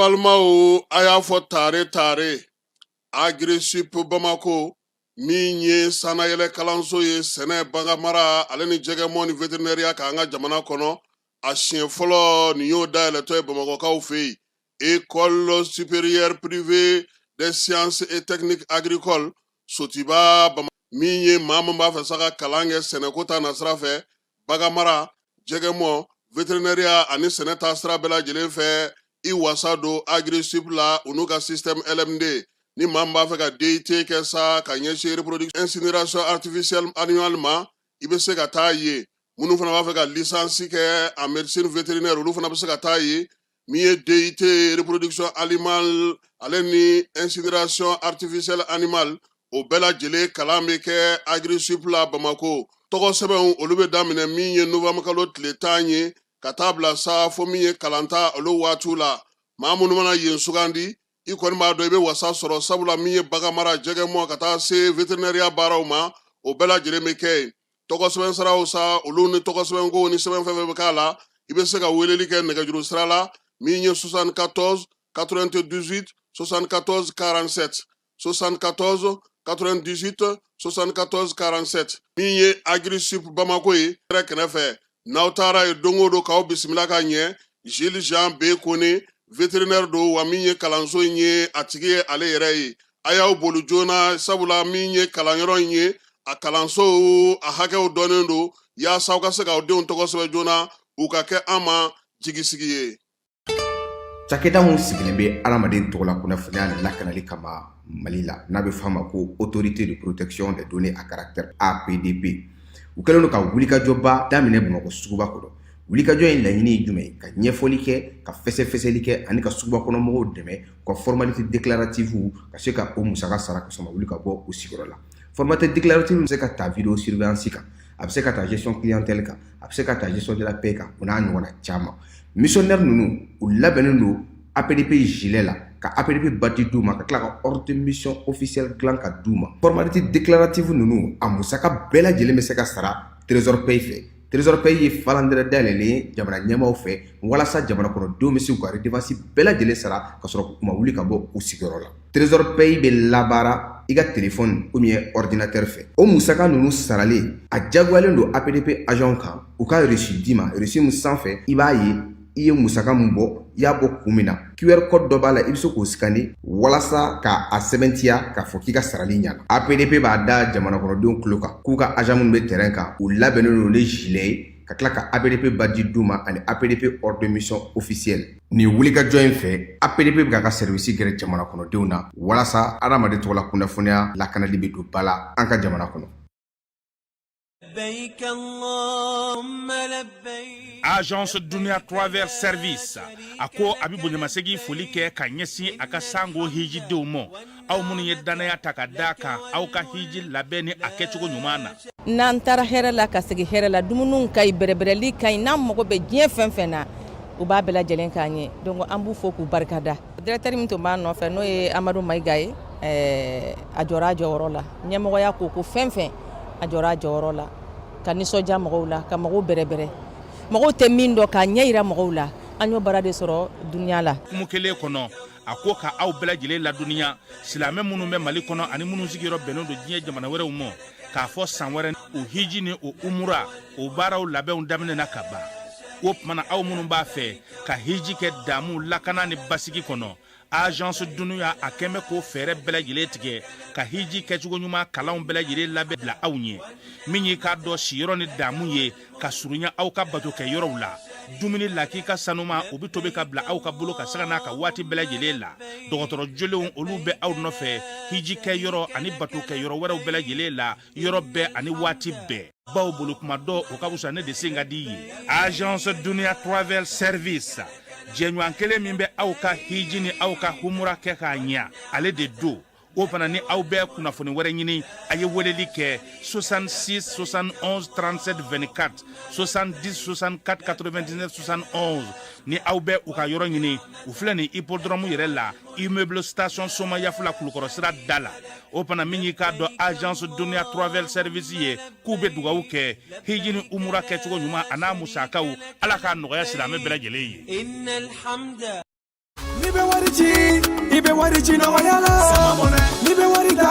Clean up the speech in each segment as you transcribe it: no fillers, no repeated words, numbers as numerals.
An balimaw, a y'a fɔ tare tare. Agirisup Bamako, min ye sannayɛlɛ kalanso ye sɛnɛ, baganmara ale ni jɛgɛmɔ ni veterinɛriya kan an ka jamana kɔnɔ, a siɲɛ fɔlɔ nin y'o dayɛlɛtɔ ye Bamakɔkaw fɛ yen. École supérieure privée des sciences et techniques agricoles Sotiba Bama, min ye maa min b'a fɛ sa ka kalan kɛ sɛnɛko ta nasira fɛ, baganmara, jɛgɛmɔ, veterinɛriya ani sɛnɛ ta sira bɛɛ lajɛlen fɛ, i wasa don Agirisup la, u n'u ka système LMD. Ni maa min b'a fɛ ka DUT kɛ sa ka ɲɛsin reproduction, incinération artificielle animale ma, i bɛ se ka taa yen. Minnu fana b'a fɛ ka licence kɛ en médecine vétérinaire, olu fana bɛ se ka taa yen. Min ye DUT reproduction animale ale ni incinération artificielle animale, o bɛɛ lajɛlen kalan bɛ kɛ Agirisup la Bamako. Tɔgɔ sɛbɛnw, olu bɛ daminɛ min ye novembre kalo tile 10 ye ka taa bila sa fo min ye kalanta olu waatiw la. Maa minnu mana yen sugandi, i kɔni b'a dɔn i bɛ wasa sɔrɔ, sabula min ye baganmara, jɛgɛmɔ ka taa se veterinɛriya baaraw ma, o bɛɛ lajɛlen bɛ kɛ yen. Tɔgɔ sɛbɛn siraw sa, olu ni tɔgɔ sɛbɛnkow ni sɛbɛn fɛn fɛn bɛ k'a la, i bɛ se ka weleli kɛ nɛgɛjuru sira la min ye 74 98 74 47, 74 98 74 47. Min ye Agirisup Bamako ye yɛrɛ kɛrɛfɛ, n'aw taara yen don o don k'aw bisimila ka ɲɛ. Gilles Jean B Kone, vétérinaire don wa, min ye kalanso in ye a tigi ye ale yɛrɛ ye. A y'aw boli joona, sabula min ye kalanyɔrɔ in ye, a kalanso a hakɛw dɔnnen don, yaasa aw ka se k'aw denw tɔgɔ sɛbɛn joona, u ka kɛ an ma jigisigi ye. Cakɛda min sigilen bɛ adamaden tɔgɔla kunnafoniya lakanali kama Mali la, n'a bɛ f'a ma ko Autorité de protection des données à caractère, APDP, u kɛlen don ka wulikajɔba daminɛ Bamakɔ suguba kɔnɔ. Wulikajɔ in laɲini ye jumɛn ye? Ka ɲɛfɔli kɛ, ka fɛsɛfɛsɛli kɛ ani ka suguba kɔnɔ mɔgɔw dɛmɛ u ka formalité déclarative ka se ka o musaka sara ka sɔrɔ ma wuli ka bɔ u sigiyɔrɔ la. Formalité déclarative bɛ se ka ta vidéo surveillance kan, a bɛ se ka ta gestion clientèle kan, a bɛ se ka ta gestion de la paie kan, o n'a ɲɔgɔnna caman. Missionnaire ninnu, u labɛnnen don APDP gilet la, ka APDP badge d'u ma, ka tila ka ordre de mission officielle dilan ka d'u ma. Formalité déclarative ninnu, a musaka bɛɛ lajɛlen bɛ se ka sara Trésor Pay fɛ. Trésor Pay ye falandɛrɛ dayɛlɛlen ye jamana ɲɛmaaw fɛ walasa jamana kɔnɔdenw bɛ se k'u ka redevance bɛɛ lajɛlen sara ka sɔrɔ u ma wuli ka bɔ u sigiyɔrɔ la. Trésor Pay bɛ labaara i ka téléphone ou bien ordinateur fɛ. O musaka ninnu saralen, a diyagoyalen don APDP agent kan u ka reçu d'i ma. Reçu min sanfɛ, i b'a ye i ye musaka min bɔ, i y'a bɔ kun min na. QR code dɔ b'a la, i bɛ se k'o scanner walasa ka a sɛbɛntiya k'a fɔ k'i ka sarali ɲana. APDP b'a da jamana kɔnɔdenw tulo kan k'u ka agent minnu bɛ terrain kan, u labɛnnen don ni gilet ye, ka tila ka APDP badge d'u ma ani APDP ordre de mission officielle. Nin wulikajɔ in fɛ, APDP bɛ k'a ka service gɛrɛ jamana kɔnɔdenw na walasa adamaden tɔgɔla kunnafoniya lakanali bɛ don ba la an ka jamana kɔnɔ. لبيك اللهم لبيك. Agence Dunia Travel Service a ko a bɛ bonyamasegin foli kɛ ka ɲɛsin a ka sango hijidenw ma, aw minnu ye dannaya ta ka da kan aw ka hiji labɛn ni a kɛcogo ɲuman na. N'an taara hɛrɛ la ka segin hɛrɛ la, dumuniw ka ɲi, bɛrɛbɛrɛli ka ɲi. N'an mago bɛ diɲɛ fɛn fɛn na, u b'a bɛɛ lajɛlen k'an ye. Donc an b'u fo k'u barikada. Directeur min tun b'a nɔfɛ, n'o ye Amadu Mayiga ye, a jɔra a jɔyɔrɔ la. Ɲɛmɔgɔya ko ko fɛn fɛn, a jɔra a jɔyɔrɔ la ka nisɔndiya mɔgɔw la, ka mɔgɔw bɛrɛbɛrɛ, mɔgɔw tɛ min dɔn, k'a ɲɛ yira mɔgɔw la. An y'o baara de sɔrɔ dunuya la. Kumu kelen kɔnɔ, a ko ka aw bɛɛ lajɛlen ladɔnniya, silamɛ minnu bɛ Mali kɔnɔ ani minnu sigiyɔrɔ bɛnnen don diɲɛ jamana wɛrɛw ma, k'a fɔ san wɛrɛ o hiji ni o umura, o baaraw labɛnw daminɛna ka ban. O tuma na, aw minnu b'a fɛ ka hiji kɛ damu, lakana ni basigi kɔnɔ, Agence Dunuya a kɛn bɛ k'o fɛɛrɛ bɛɛ lajɛlen tigɛ ka hiji kɛcogo ɲuman kalanw bɛɛ lajɛlen labɛn bila aw ɲɛ. Min y'i k'a dɔn siyɔrɔ ni damu ye ka surunya aw ka bato kɛ yɔrɔw la, dumuni lakika sanuma, o bɛ tobi ka bila aw ka bolo ka sanga n'a ka waati bɛɛ lajɛlen la. Dɔgɔtɔrɔ jolenw, olu bɛ aw nɔfɛ hiji kɛ yɔrɔ ani bato kɛ yɔrɔ wɛrɛw bɛɛ lajɛlen la, yɔrɔ bɛɛ ani waati bɛɛ. Baw bolo kuma dɔ, o ka fisa ne de sen ka di ye. Agence Dunia Travel Service, jɛɲɔgɔn kelen min bɛ aw ka hiji ni aw ka humura kɛ k'a ɲɛ, ale de don. O fana ni aw bɛ kunnafoni wɛrɛ ɲini, a ye weleli kɛ 66 71 37 24, 70 64 99 71. Ni aw bɛ u ka yɔrɔ ɲini, u filɛ nin hippodrome yɛrɛ la, immeuble Station Somayafula, Kulukɔrɔ sira da la. O fana, min y'i k'a dɔn Agence Dunia Travel Service ye, k'u bɛ dugawu kɛ hiji ni umura kɛcogo ɲuman a n'a musakaw, Ala k'a nɔgɔya silamɛ bɛɛ lajɛlen ye. إن الحمد. bɛ wari ci, i bɛ wari ci nɔgɔya la. N'i bɛ wari ta,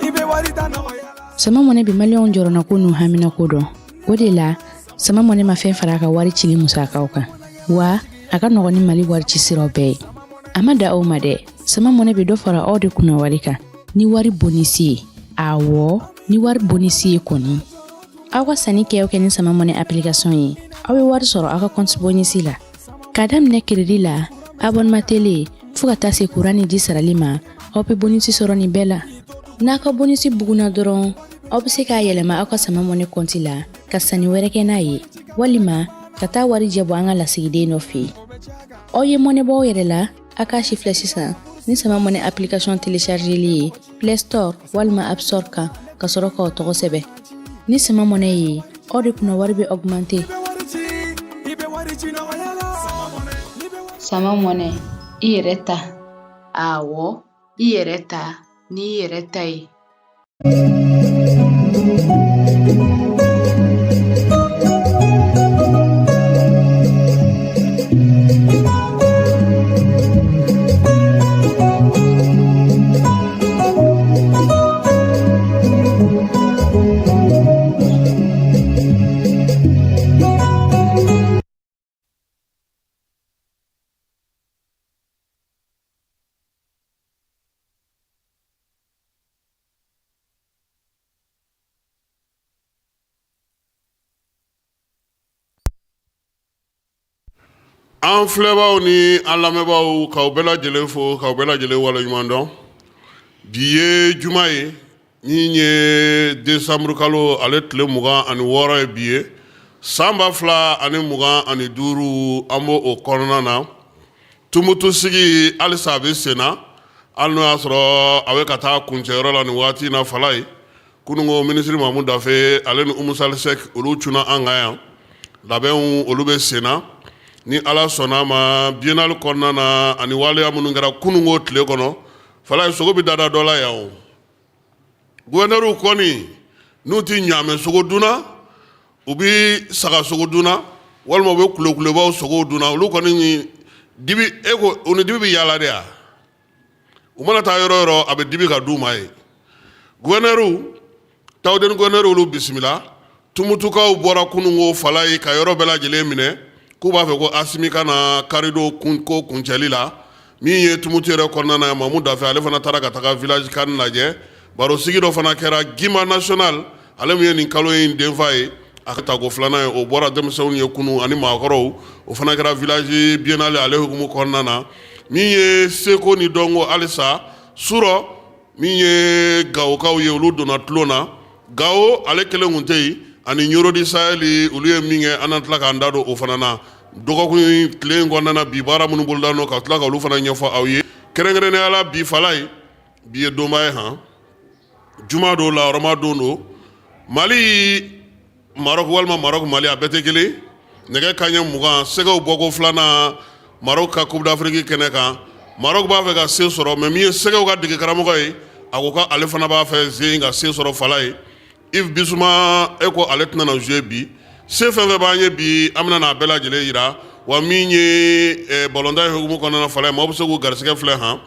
i bɛ wari ta nɔgɔya la. Sama Mɔnɛ bɛ maliyɛnw jɔrɔnako n'u haminako dɔn. O de la, Sama Mɔnɛ ma fɛn fara a ka wari cili musakaw kan, wa a ka nɔgɔn ni Mali wari ci siraw bɛɛ ye. A ma da aw ma dɛ, Sama Mɔnɛ bɛ dɔ fara aw de kunna wari kan ni wari bonisi ye. Awɔ, ni wari bonisi ye kɔni. Aw ka sanni kɛ o kɛ ni Sama Mɔnɛ application ye, aw bɛ wari sɔrɔ aw ka compte bonisi la. K'a daminɛ crédit la, abonnement télé, fo ka taa se kuran ni ji sarali ma, aw bɛ bonisi sɔrɔ nin bɛɛ la. N'a ka bonisi bugunna dɔrɔn, aw bɛ se k'a yɛlɛma aw ka Sama Mɔnɛ kɔnti la ka sanni wɛrɛ kɛ n'a ye, walima ka taa warijɛ bɔ an ka lasigiden dɔ fɛ yen. Aw ye mɔnɛ bɔ aw yɛrɛ la, a k'a si filɛ sisan ni Sama Mɔnɛ application téléchargeli ye Play Store walima App Store kan, ka sɔrɔ k'aw tɔgɔ sɛbɛn. Ni Sama Mɔnɛ ye, aw de kunna wari bɛ augmenter. Sama Mɔnɛ, i yɛrɛ ta. Awɔ, i yɛrɛ ta n'i yɛrɛ ta ye. An filɛbaaw ni an lamɛnbaaw, k'aw bɛɛ lajɛlen fo, k'aw bɛɛ lajɛlen waleɲuman dɔn. Bi ye juma ye min ye desanburu kalo ale tile 26 ye bi ye, san 2025. An b'o o kɔnɔna na. Tumutu sigi halisa a bɛ sen na, hali n'o y'a sɔrɔ a bɛ ka taa kuncɛyɔrɔ la nin waati in na. Falaye, kununko minisiri Mamu Dafe ale ni Umu Sali Sɛki, olu cunna an kan yan. Labɛnw olu bɛ sen na. Ni Ala sɔnna a ma, biennale kɔnɔna na ani waleya minnu kɛra kununko tile kɔnɔ, Falaye, sogo bɛ dada dɔ la yan. O guvɛnɛriw kɔni, n'u tɛ ɲaamɛ sogo dunna, u bɛ saga sogo dunna, walima u bɛ kulokulebaw sogo dunna, olu kɔni dibi, e ko u ni dibi bɛ yaala de ya. U mana taa yɔrɔ yɔrɔ, a bɛ dibi ka d'u ma ye. Guvɛnɛriw, Tawudeni guvɛnɛriw, olu bisimila. Tumutukaw bɔra kununko, Falaye, ka yɔrɔ bɛɛ lajɛlen minɛ k'u b'a fɛ ko Asimi ka na karidon ko kuncɛli la. Min ye Tumutu yɛrɛ kɔnɔna na, Mamu Dafe ale fana taara ka taga village CAN lajɛ. Baro sigi dɔ fana kɛra Gimba National, ale min ye nin kalo in denfa ye, a ka tako filanan ye, o bɔra denmisɛnw ye kunun ani maakɔrɔw. O fana kɛra village biennale ale hukumu kɔnɔna na. Min ye seko ni dɔnko halisa surɔ, min ye Gawokaw ye, olu donna tulon na. Gawo ale kelen kun tɛ yen, ani Ɲoro du Sahel, olu ye min kɛ, an na tila k'an da don o fana na dɔgɔkun tile in kɔnɔna na. Bi baara minnu boloda nɔ, ka tila ka olu fana ɲɛfɔ aw ye kɛrɛnkɛrɛnnenya la. Bi, Falaye, bi ye donba ye han. Juma don, lahɔrɔma don don. Mali Marɔku walima Marɔku Mali, a bɛɛ tɛ kelen. Nɛgɛ kanɲɛ 20, sɛgɛw bɔko filanan Marɔku ka Coupe d'Afrique kɛnɛ kan. Marɔku b'a fɛ ka se sɔrɔ, mais min ye sɛgɛw ka dege karamɔgɔ ye, a ko k'ale fana b'a fɛ ze in ka se sɔrɔ. Falaye, Yves Bissouma, e ko ale tɛna na jouer bi. Se fɛn fɛn b'an ye bi, an bɛna n'a bɛɛ lajɛlen yira. Wa min ye balontan ye hukumu kɔnɔna na, Falaye, maaw bɛ se k'u garisɛgɛ filɛ han.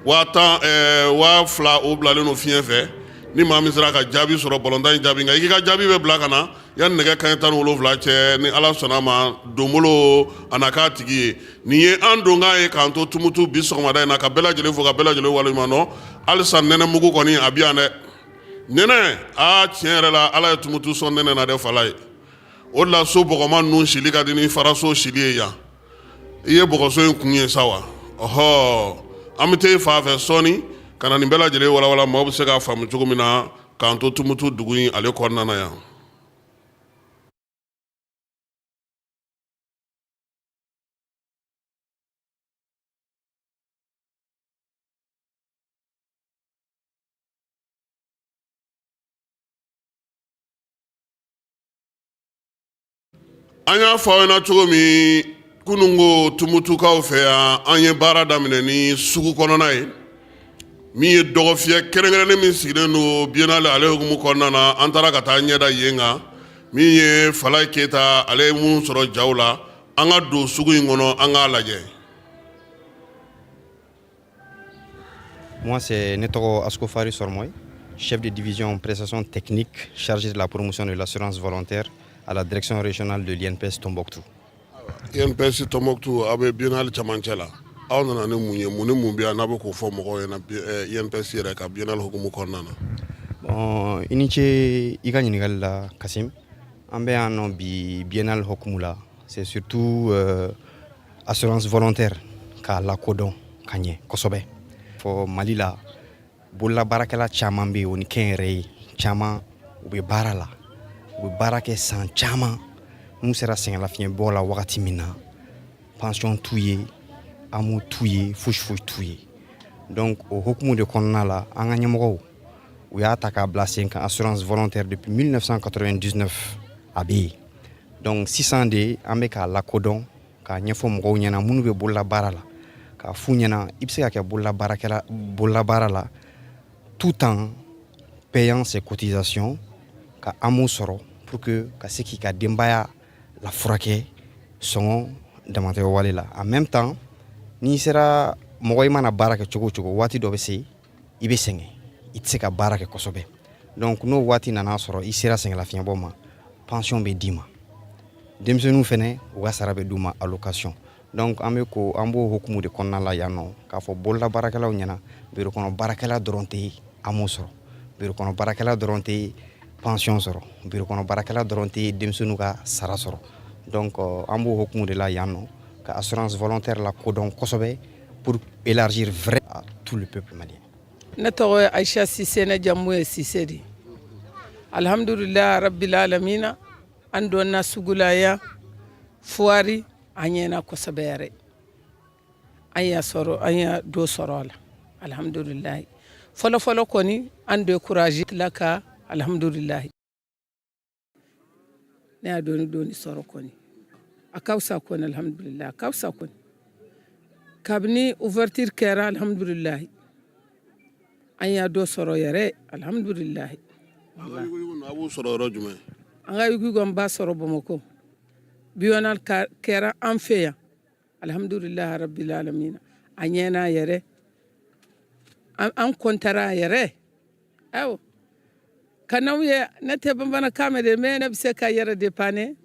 10 000, 2000, o bilalen don fiɲɛ fɛ. Ni maa min sera ka jaabi sɔrɔ, balontan in jaabi, nka i k'i ka jaabi bɛ bila ka na yanni nɛgɛ kanɲɛ 17 cɛ. Ni Ala sɔnna a ma, donbolo a na k'a tigi ye. Nin ye an donkan ye k'an to Tumutu bi sɔgɔmada in na, ka bɛɛ lajɛlen fo, ka bɛɛ lajɛlen waleɲuman dɔn. Halisa nɛnɛmugu kɔni a bɛ yan dɛ. Nɛnɛ, aa, tiɲɛ yɛrɛ la, Ala ye Tumutu sɔn nɛnɛ na dɛ, Falaye. O de la so bɔgɔma ninnu sili ka di ni faraso sili ye yan. I ye bɔgɔso in kun ye sa wa? Ɔhɔ, an bɛ taa fan fɛ sɔɔni ka na nin bɛɛ lajɛlen walawala, maaw bɛ se k'a faamu cogo min na, k'an to Tumutu dugu in ale kɔnɔna na yan. An y'a fɔ aw ɲɛna cogo min kununko Tumutukaw fɛ yan, an ye baara daminɛ ni sugu kɔnɔna ye. Min ye dɔgɔfiyɛ kɛrɛnkɛrɛnnen min sigilen don biennale ale hukumu kɔnɔna na, an taara ka taa ɲɛda yen kan. Min ye Falaye Keyita, ale ye mun sɔrɔ jaw la, an ka don sugu in kɔnɔ, an k'a lajɛ. Moi, c'est ne tɔgɔ Ascofari Sormoy, chef de division prestation technique chargé de la promotion de l'assurance volontaire à la direction régionale de l'INPS Tombouctou. INPS Tombouctou, aw bɛ biennale camancɛ la. Aw nana ni mun ye? Mun ni mun bɛ yan n'a bɛ k'o fɔ mɔgɔw ɲɛna INPS yɛrɛ ka biennale hukumu kɔnɔna na? Bon, i ni ce i ka ɲininkali la, Kasim. An bɛ yan nɔ bi biennale hukumu la. C'est surtout assurance volontaire k'a lakodɔn ka ɲɛ kosɛbɛ. Fɔ Mali la, bololabaarakɛla caman bɛ yen, o ni kɛnyɛrɛye caman, u bɛ baara la, u bɛ baara kɛ san caman. N'u sera sɛgɛnlafiɲɛbɔ la wagati min na, pension t'u ye, AMO t'u ye, fosi foyi t'u ye. Donc o hukumu de kɔnɔna la, an ka ɲɛmɔgɔw u y'a ta k'a bila sen kan, assurance volontaire, depuis 1999 a bɛ yen. Donc sisan de an bɛ k'a lakodɔn, k'a ɲɛfɔ mɔgɔw ɲɛna minnu bɛ bololabaara la, k'a f'u ɲɛna i bɛ se ka kɛ bololabaarakɛla, bololabaara la, tout en payant ses cotisations, ka AMO sɔrɔ pour que ka se k'i ka denbaya la furakɛ sɔngɔ damatɛmɛ wale la. En même temps, n'i sera mɔgɔ, i mana baara kɛ cogo o cogo, waati dɔ bɛ se i bɛ sɛgɛn, i tɛ se ka baara kɛ kosɛbɛ. Donc n'o waati nana sɔrɔ i sera sɛgɛnlafiɲɛbɔ ma, pension bɛ d'i ma. Denmisɛnninw fɛnɛ, u ka sara bɛ d'u ma, allocation. Donc an bɛ ko an b'o hukumu de kɔnɔna la yan nɔ, k'a fɔ bololabaarakɛlaw ɲɛna, biro kɔnɔ baarakɛla dɔrɔn tɛ AMO sɔrɔ, biro kɔnɔ baarakɛla dɔrɔn tɛ pension sɔrɔ, biro kɔnɔ baarakɛla dɔrɔn tɛ denmisɛnninw ka sara sɔrɔ. Donc an b'o hukumu de la yan nɔ, ka assurance volontaire la kodɔn kosɛbɛ pour élargir vrai à tout le peuple malien. Ne tɔgɔ ye Aisha Sise, ne jamu ye Sise de. Alhamdulilah rabbil alamina, an donna sugu la yan, foire a ɲɛna kosɛbɛ yɛrɛ. An y'a sɔrɔ, an y'a dɔ sɔrɔ a la, alhamdulilahi. Fɔlɔ fɔlɔ kɔni, an découragé la ka, alhamdulilahi, ne y'a dɔɔni dɔɔni sɔrɔ kɔni. A ka fisa kɔni, alhamdulilahi, a ka fisa kɔni. Kabini ouverture kɛra, alhamdulilahi, an y'a dɔ sɔrɔ yɛrɛ, alhamdulilahi. A b'u sɔrɔ yɔrɔ jumɛn? An ka yugu b'a sɔrɔ Bamakɔ. Biennale kɛra an fɛ yan, alhamdulilahi rabbil alamina, a ɲɛna yɛrɛ, an kɔntara yɛrɛ. Ayiwa, ka n'aw ye, ne tɛ bamanankan mɛn dɛ, mais ne bɛ se ka yɛrɛ dépanner.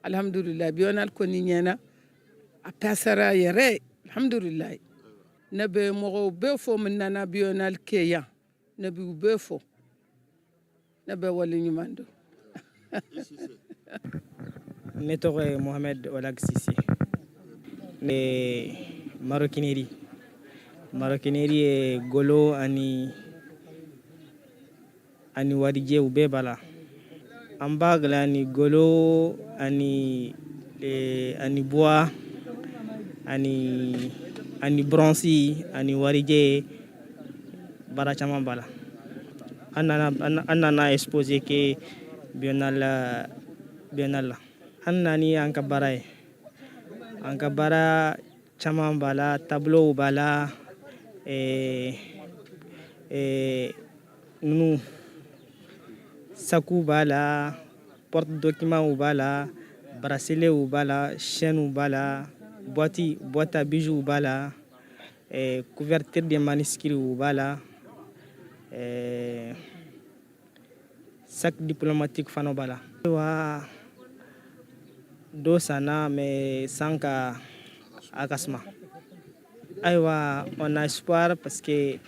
Alhamdulilahi, biennale kɔni ɲɛna, a pasara yɛrɛ, alhamdulilahi. Ne bɛ mɔgɔw bɛɛ fo min nana biennale kɛ yan, ne b'u bɛɛ fo, ne bɛ wale ɲuman dɔn. Ne tɔgɔ ye Mohamed Olag Sise. Ne maroquinerie, maroquinerie ye golo ani warijɛ, u bɛɛ b'a la. An b'a dilan ni golo ani bois ani bronze ani warijɛ, baara caman b'a la. An nana exposer kɛ biennale la. An nana ni an ka baara ye, an ka baara caman b'a la, tableau b'a la, ninnu sac b'a la, porte document b'a la, bracelet b'a la, chaîne b'a la, boîte à bijoux b'a la, couverture de manuscrits b'a la, sac diplomatique fana b'a la. Wa dɔ sanna, mais san ka a ka suma. Ayiwa, on a espoir parce que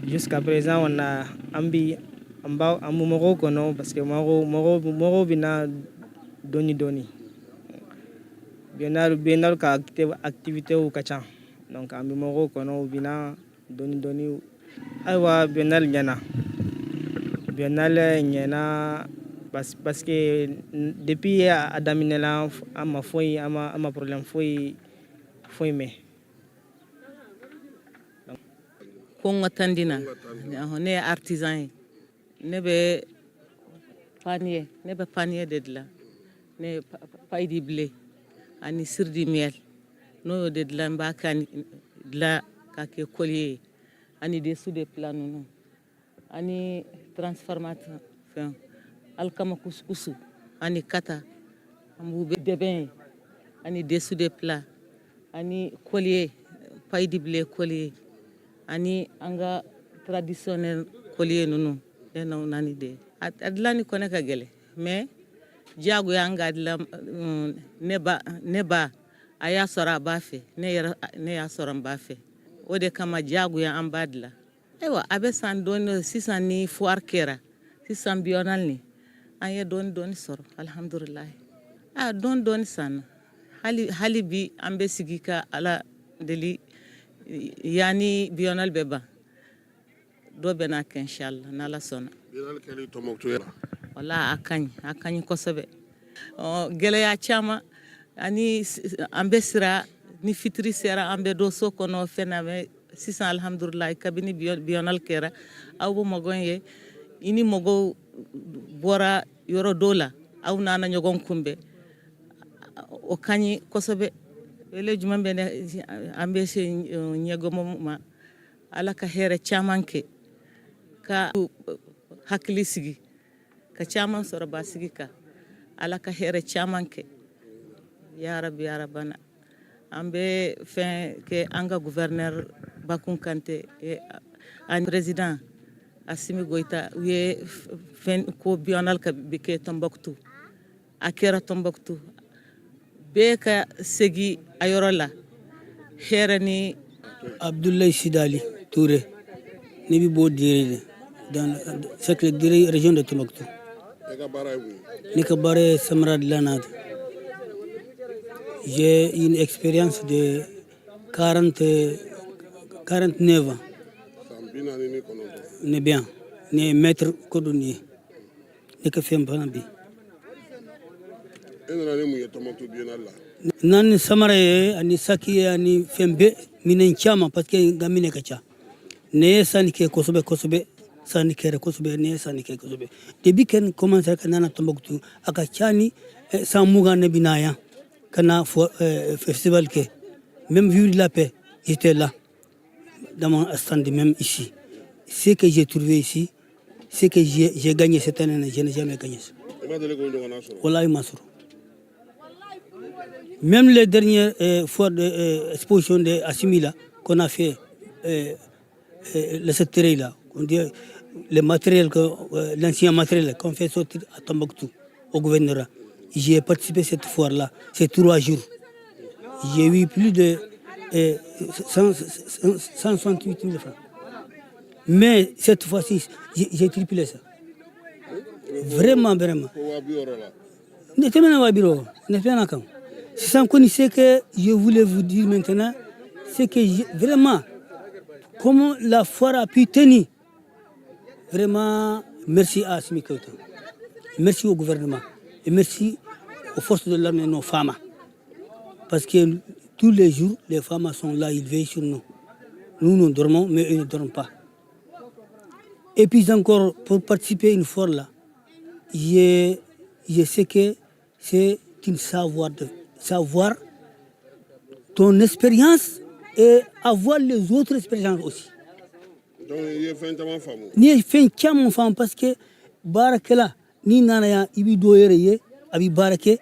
jusqu'à présent on a an bi an b'a an bɛ mɔgɔw kɔnɔ, parce que mɔgɔw bɛ na dɔɔni dɔɔni. Biennale ka activité ka ca, donc an bɛ mɔgɔw kɔnɔ, u bɛ na dɔɔni dɔɔni. Ayiwa, biennale ɲɛna, biennale ɲɛna, parce que depuis a daminɛla, an ma foyi, an ma problème foyi foyi mɛn. Ko n ka tandina, ne ye artisan ye, ne bɛ panier, ne bɛ panier de dilan, ne ye paille de blé ani cire de miel, n'o y'o de dilan, n b'a kɛ dilan k'a kɛ collier ye, ani dessous de plat ninnu, ani transformateur fɛn, alikama kusukusu ani kata, an b'u bɛ dɛbɛn ye, ani dessous de plat, ani collier, paille de blé collier. Ani an ka traditionnel collier ninnu, ne n'o naani de a dilanni kɔnɛ ka gɛlɛn, mais diyagoya an ka dilan. Ne ba a y'a sɔrɔ a b'a fɛ, ne yɛrɛ ne y'a sɔrɔ n b'a fɛ, o de kama diyagoya an b'a dilan. Ayiwa, a bɛ san dɔɔni sisan. Ni foire kɛra sisan, biennale ni an ye dɔɔni dɔɔni sɔrɔ, alihamudulilayi, a dɔɔni dɔɔni sanna. Hali hali bi an bɛ sigi ka Ala deli, yanni biennale bɛ ban, dɔ bɛ n'a kɛ, inshallah, n'Ala sɔnna. Biennale kɛli Tɔnbukutu la? Wala, a ka ɲi, a ka ɲi kosɛbɛ. Gɛlɛya caman ani an bɛ sira ni fitiri sera, an bɛ don so kɔnɔ fɛn na. Mɛ sisan, alihamudulilayi, kabini biennale kɛra, aw bɛ mɔgɔ ye, i ni mɔgɔw bɔra yɔrɔ dɔw la, aw nana ɲɔgɔn kunbɛn, o ka ɲi kosɛbɛ. Wele jumɛn bɛ ne an bɛ se ɲɛgɔmɔ ma? Ala ka hɛrɛ caman kɛ, ka hakili sigi, ka caman sɔrɔ basigi kan. Ala ka hɛrɛ caman kɛ, ya Rabi, ya Rabana. An bɛ fɛn kɛ an ka gouverneur Bakun Kante, an président Assimi Goïta. U ye fɛn ko biennale ka bi kɛ Tombouctou, a kɛra Tombouctou, bɛɛ ka segi a yɔrɔ la hɛrɛ ni. Abdoulaye Sidali Touré, ne bɛ bɔ Dire de, dans cercle Dire, région de Tombouctou. E ka baara ye mun ye? Ne ka baara ye samara dilanna de. J'ai une expérience de 40, 49 ans. San 49. Ne bɛ yan, ne ye maître ko dɔ ye, ne ka fɛn fana bi. E nana ni mun ye Tɔnbukutu biennale la? N'an ni samara ye, ani saki ye, ani fɛn bɛɛ, minɛn caman, parce que n ka minɛ ka ca. Ne ye sanni kɛ kosɛbɛ kosɛbɛ, sanni kɛra kosɛbɛ, ne ye sanni kɛ kosɛbɛ. Depuis que n commencé ka nana Tombouctou, a ka ca ni san 20 ne bɛ na yan ka na fɔ festival kɛ. Même Vivre la paix, j'étais là dans mon stand. Même ici, ce que j'ai trouvé ici, ce que j'ai gagné cette année, je n'ai jamais gagné ça. I ma deli k'o ɲɔgɔnna sɔrɔ? Wallahi, ma sɔrɔ. Même les dernières fois de exposition de Assimi là, qu'on a fait, le secteur là, on dit, le matériel, que, l'ancien matériel qu'on fait sortir à Tombouctou, au gouvernorat. J'ai participé cette foire-là, c'est 3 jours. J'ai eu plus de 100, 168 000 francs. Mais cette fois-ci, j'ai triplé ça. Vraiment, vraiment. Ko 60 000 la. Ne tɛmɛna 60 000, ne tɛmɛna kan. Sisan kɔni, ce que je voulais vous dire maintenant, c'est que vraiment, comment la foire a pu tenir, vraiment, merci à Assimi Goïta, merci au gouvernement et merci aux forces de l'armée, nos femmes. Parce que tous les jours, les femmes sont là, ils veillent sur nous. Nous, nous dormons, mais eux ne dorment pas. Et puis encore, pour participer à une foire là, je sais que c'est une savoir, de, savoir ton expérience et avoir les autres expériences aussi. Donc i ye fɛn caman faamu. N'i ye fɛn caman faamu, parce que baarakɛla n'i nana yan, i bɛ dɔ yɛrɛ ye a bɛ baara kɛ,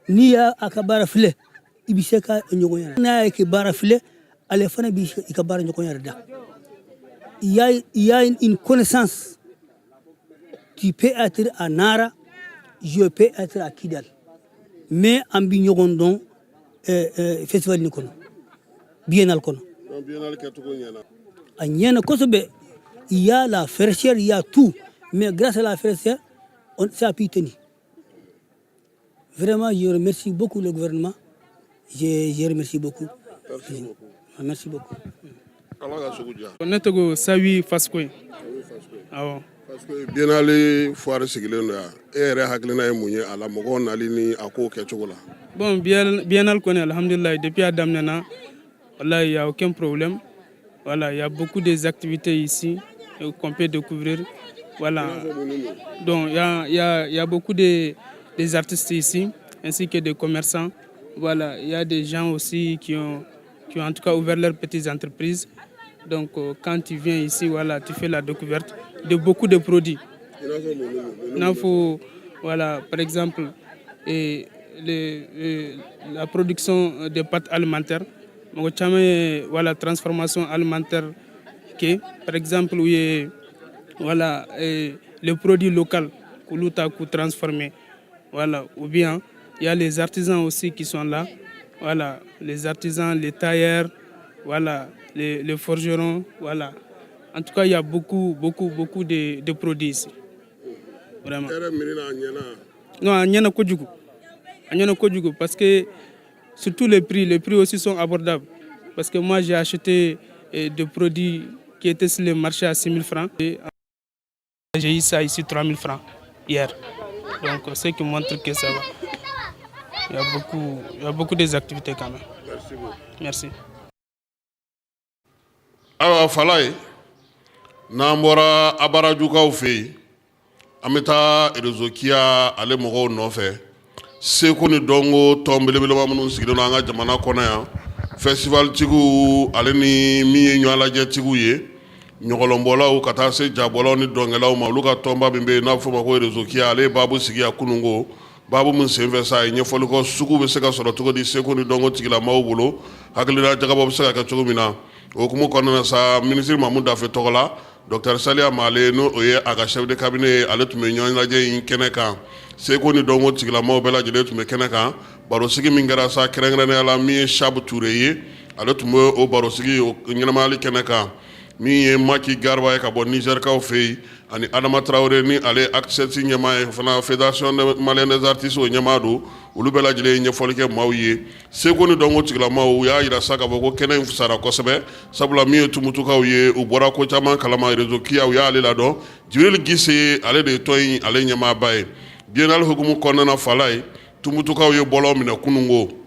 n'i y'a a ka baara filɛ, i bɛ se ka ɲɔgɔn yɛrɛ n'a ye kɛ baara filɛ, ale fana b'i i ka baara ɲɔgɔn yɛrɛ da. Il y a une connaissance. Tu peux être à Nara, je peux être à Kidal, mais an bɛ ɲɔgɔn dɔn festival nin kɔnɔ, biennale kɔnɔ. Donc biennale kɛcogo ɲɛna? A ɲɛna kosɛbɛ. Il y a la fraîcheur, il y a tout, mais grâce à la fraîcheur, ça a pu tenir. Vraiment, je remercie beaucoup le gouvernement, je remercie beaucoup. Merci beaucoup. Merci beaucoup. Ala ka sugu diya. Ne tɔgɔ Sawi Faskoye. Sawi Faskoye. Awɔ. Parce que biennale foire sigilen don yan, e yɛrɛ hakilina ye mun ye a la, mɔgɔw nali ni a kow kɛcogo la? Bon, biennale kɔni, alhamdulillah, depuis a daminɛna, wallahi, il y a aucun problème. Voilà, il y a beaucoup des activités ici qu'on peut découvrir. Voilà. Donc il y a beaucoup des artistes ici, ainsi que des commerçants. Voilà, il y a des gens aussi qui ont en tout cas ouvert leurs petites entreprises. Donc quand tu viens ici, voilà, tu fais la découverte de beaucoup de produits. I n'a fɔ, voilà, par exemple, et la production des pâtes alimentaires. Mɔgɔ caman ye, voilà, transformation alimentaire. fabriquer. Par exemple, u ye, voilà, les produits locaux k'olu ta k'u transformer. Voilà, ou bien il y a les artisans aussi qui sont là. Voilà, les artisans, les tailleurs, voilà, les forgerons, voilà. En tout cas, il y a beaucoup, beaucoup, beaucoup de produits ici. Vraiment. Non, a ɲɛna kojugu. A ɲɛna kojugu parce que surtout les prix aussi sont abordables. Parce que moi, j'ai acheté des produits qui étaient sur le marché à 6 000 francs. Et j'ai eu ça ici 3 000 francs hier. Donc, ce qui montre que ça va. Il y a beaucoup des activités quand même. Merci beaucoup. Merci. Ayiwa Falaye, n'an bɔra Abarajukaw fɛ yen, an bɛ taa Réseau KIA ale mɔgɔw nɔfɛ, seko ni dɔnko tɔn belebeleba minnu sigilen don an ka jamana kɔnɔ yan, festival tigiw ale ni min ye ɲɔgɔnlajɛtigiw ye, ɲɔgɔlɔnbɔlaw ka taa se jabɔlaw ni dɔnkɛlaw ma, olu ka tɔnba min bɛ yen n'a bɛ f'o ma ko Réseau KIA, ale ye baabu sigi yan kununko. Baabu min senfɛ sa, a ye ɲɛfɔli kɔ sugu bɛ se ka sɔrɔ cogo di seko ni dɔnko tigilamaaw bolo, hakilina jagabɔ bɛ se ka kɛ cogo min na. O hukumu kɔnɔna na sa, minisiri Mamu Dafe tɔgɔ la, docteur Saliya Male, n'o o ye a ka chef de cabinet ye, ale tun bɛ ɲɔgɔn lajɛ in kɛnɛ kan. Seko ni dɔnko tigilamaaw bɛɛ lajɛlen tun bɛ kɛnɛ kan. Barosigi min kɛra sa, kɛrɛnkɛrɛnnenya la, min ye Sabu Ture ye, ale tun bɛ o barosigi o ɲɛnamayali kɛnɛ kan. Min ye Maki Garba ye ka bɔ Nizɛrikaw fɛ yen, ani Adama Tarawele, ni ale ACSET ɲɛmaa ye fana, Fédération malienne des artistes o ɲɛmaa don, olu bɛɛ lajɛlen ye ɲɛfɔli kɛ maaw ye. Seko ni dɔnko tigilamaaw, u y'a yira sa k'a fɔ ko kɛnɛ in fisara kosɛbɛ, sabula min ye Tumutukaw ye, u bɔra ko caman kalama. Réseau KIA, u y'ale ladɔn. Jibril Gise, ale de ye tɔn in ale ɲɛmaaba ye. Biennale hukumu kɔnɔna na, Falaye, Tumutukaw ye bɔlɔ minɛ kununko.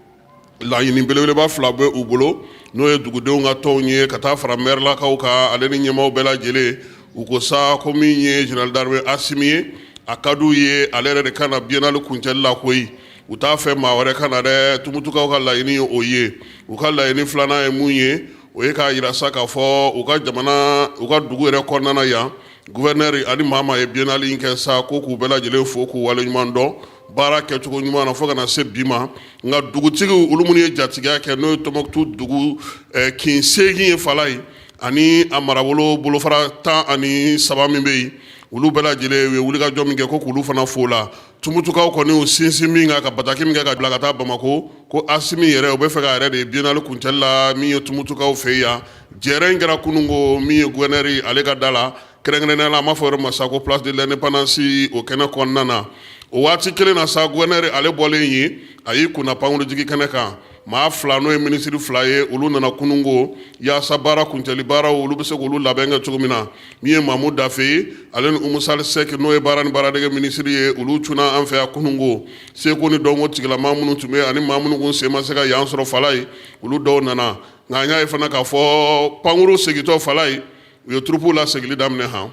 Laɲini belebeleba fila bɛ u bolo, n'o ye dugudenw ka tɔnw ye ka taa fara mɛrilakaw kan, ale ni ɲɛmaaw bɛɛ lajɛlen. U ko sa ko min ye général d'armée Asimi ye, a ka d'u ye ale yɛrɛ de ka na biennale kuncɛli la koyi, u t'a fɛ maa wɛrɛ ka na dɛ. Tumutukaw ka laɲini ye o ye. U ka laɲini filanan ye mun ye? O ye k'a yira sa k'a fɔ u ka jamana, u ka dugu yɛrɛ kɔnɔna na yan, gouverneur ani maa maa ye biennale in kɛ sa, ko k'u bɛɛ lajɛlen fo k'u waleɲuman dɔn baara kɛcogo ɲuman na fo ka na se bi ma. Nka dugutigiw, olu minnu ye jatigiya kɛ, n'o ye Tɔnbukutu dugu kin 8 ye, Falaye, ani a marabolo bolofara 13 min bɛ yen, olu bɛɛ lajɛlen u ye wulikajɔ min kɛ, ko k'olu fana fo la. Tumutukaw kɔni, u sinsin min kan ka bataki min kɛ ka bila ka taa Bamakɔ, ko Asimi yɛrɛ, u bɛ fɛ k'a yɛrɛ de ye biennale kuncɛli la min ye Tumutukaw fɛ yan. Jɛrɛ in kɛra kununko min ye gouverneur ale ka da la, kɛrɛnkɛrɛnnenya la, an b'a fɔ yɔrɔ ma sa ko place de l'indépendance, o kɛnɛ kɔnɔna na. O waati kelen na sa, gouverneur ale bɔlen ye, a y'i kunna pankurujigi kɛnɛ kan. Maa fila, n'o ye minisiri fila ye, olu nana kununko yaasa baara kuncɛli baaraw, olu bɛ se k'olu labɛn kɛ cogo min na. Min ye Mamu Dafe ye, ale ni Umu Sali Sɛki, n'o ye baara ni baaradege minisiri ye, olu cunna an fɛ yan kununko. Seko ni dɔnko tigilamaa minnu tun bɛ ani maa minnu kun sen ma se ka yan sɔrɔ, Falaye, olu dɔw nana. Nka an y'a ye fana k'a fɔ pankuru segintɔ, Falaye, u ye turupuw lasegili daminɛ han.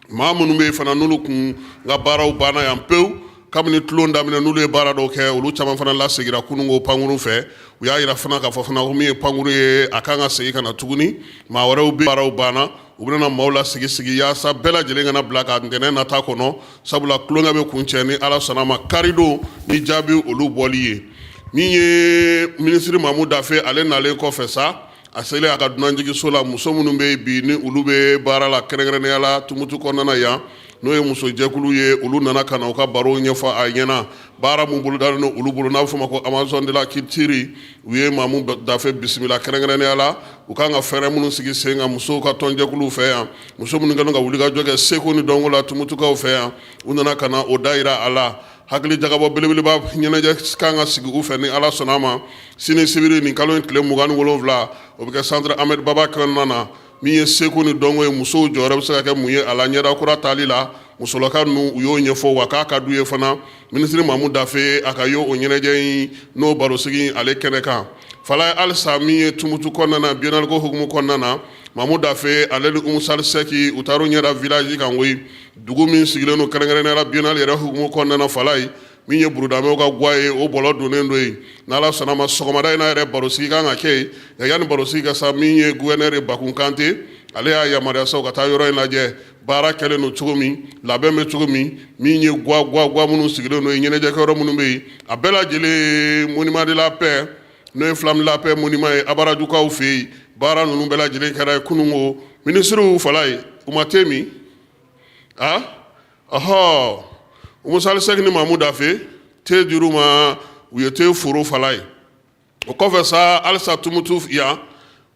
Maa minnu bɛ yen fana, n'olu kun ka baaraw banna yan pewu kabini tulon daminɛ, n'olu ye baara dɔw kɛ, olu caman fana lasegira kununko pankuru fɛ. U y'a yira fana k'a fɔ fana ko min ye pankuru ye, a kan ka segin ka na tuguni. Maa wɛrɛw bɛ baaraw banna, u bɛna maaw lasigi sigi yaasa bɛɛ lajɛlen kana bila ka ntɛnɛn nata kɔnɔ, sabula tulonkɛ bɛ kuncɛ ni Ala sɔnna ma karidon ni jaabi olu bɔli ye. Min ye minisiri Mamu Dafe, ale nalen kɔfɛ sa, a selen a ka dunanjiginso la, muso minnu bɛ bi ni olu bɛ baara la, kɛrɛnkɛrɛnnenya la Tumutu kɔnɔna yan, n'o ye musojɛkulu ye, olu nana ka na u ka baro ɲɛfɔ a ɲɛna, baara mun bolodalen don olu bolo, n'a bɛ f'o ma ko Amazone de la culture. U ye Mamu Dafe bisimila, kɛrɛnkɛrɛnnenya la u kan ka fɛɛrɛ minnu sigi sen kan musow ka tɔnjɛkuluw fɛ yan, muso minnu kɛlen ka wulikajɔ kɛ seko ni dɔnko la Tumutukaw fɛ yan, u nana ka na o da yira a la. Hakili jagabɔ belebeleba ɲɛnajɛ kan ka sigi u fɛ ni Ala sɔnna a ma sini sibiri, nin kalo in tile 27, o bɛ kɛ centre Ahmed Baba kɔnɔna na. Min ye seko ni dɔnko ye, musow jɔyɔrɔ bɛ se ka kɛ mun ye a la ɲɛda kura tali la, musolaka ninnu, u y'o ɲɛfɔ, wa k'a ka d'u ye fana minisiri Mamu Dafe a ka ye o ɲɛnajɛ in n'o barosigi ale kɛnɛ kan. Falaye, halisa min ye Tumutu kɔnɔna na, biennale ko hukumu kɔnɔna na, Mamu Dafe ale ni Umu Sali Sɛki, u taar'u ɲɛda village kan koyi, dugu min sigilen don kɛrɛnkɛrɛnnenya la biennale yɛrɛ hukumu kɔnɔna na. Falaye, min ye burudamɛw ka gwa ye, o bɔlɔ donnen don yen. N'Ala sɔnna ma, sɔgɔmada in na yɛrɛ barosigi kan ka kɛ yen. Nka yanni barosigi ka sa, min ye gouverneur ye Bakun Kante, ale y'a yamaruya sa u ka taa yɔrɔ in lajɛ, baara kɛlen don cogo min, labɛn bɛ cogo min, min ye gwa gwa gwa minnu sigilen don yen, ɲɛnajɛkɛyɔrɔ minnu bɛ yen, a bɛɛ lajɛlen, monument de la paix, n'o ye flamme de la paix monument ye Abarajukaw fɛ yen, baara ninnu bɛɛ lajɛlen kɛra yen kununko. Minisiriw fala ye, u ma te min a ɔhɔ. Umu Sali Sɛki ni Mamu Dafe, te dir'u ma, u ye te foro fala ye. O kɔfɛ sa, halisa Tumutu yan,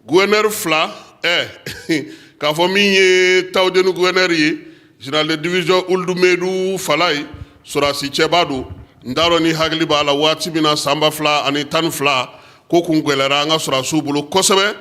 gouverneur fila k'a fɔ min ye Tawudeni gouverneur ye, général de division Uludu Medu fala ye, sɔrɔdasi cɛba don. N t'a dɔn ni hakili b'a la, waati min na san 2012 ko kun gɛlɛyara an ka sɔrɔdasiw bolo kosɛbɛ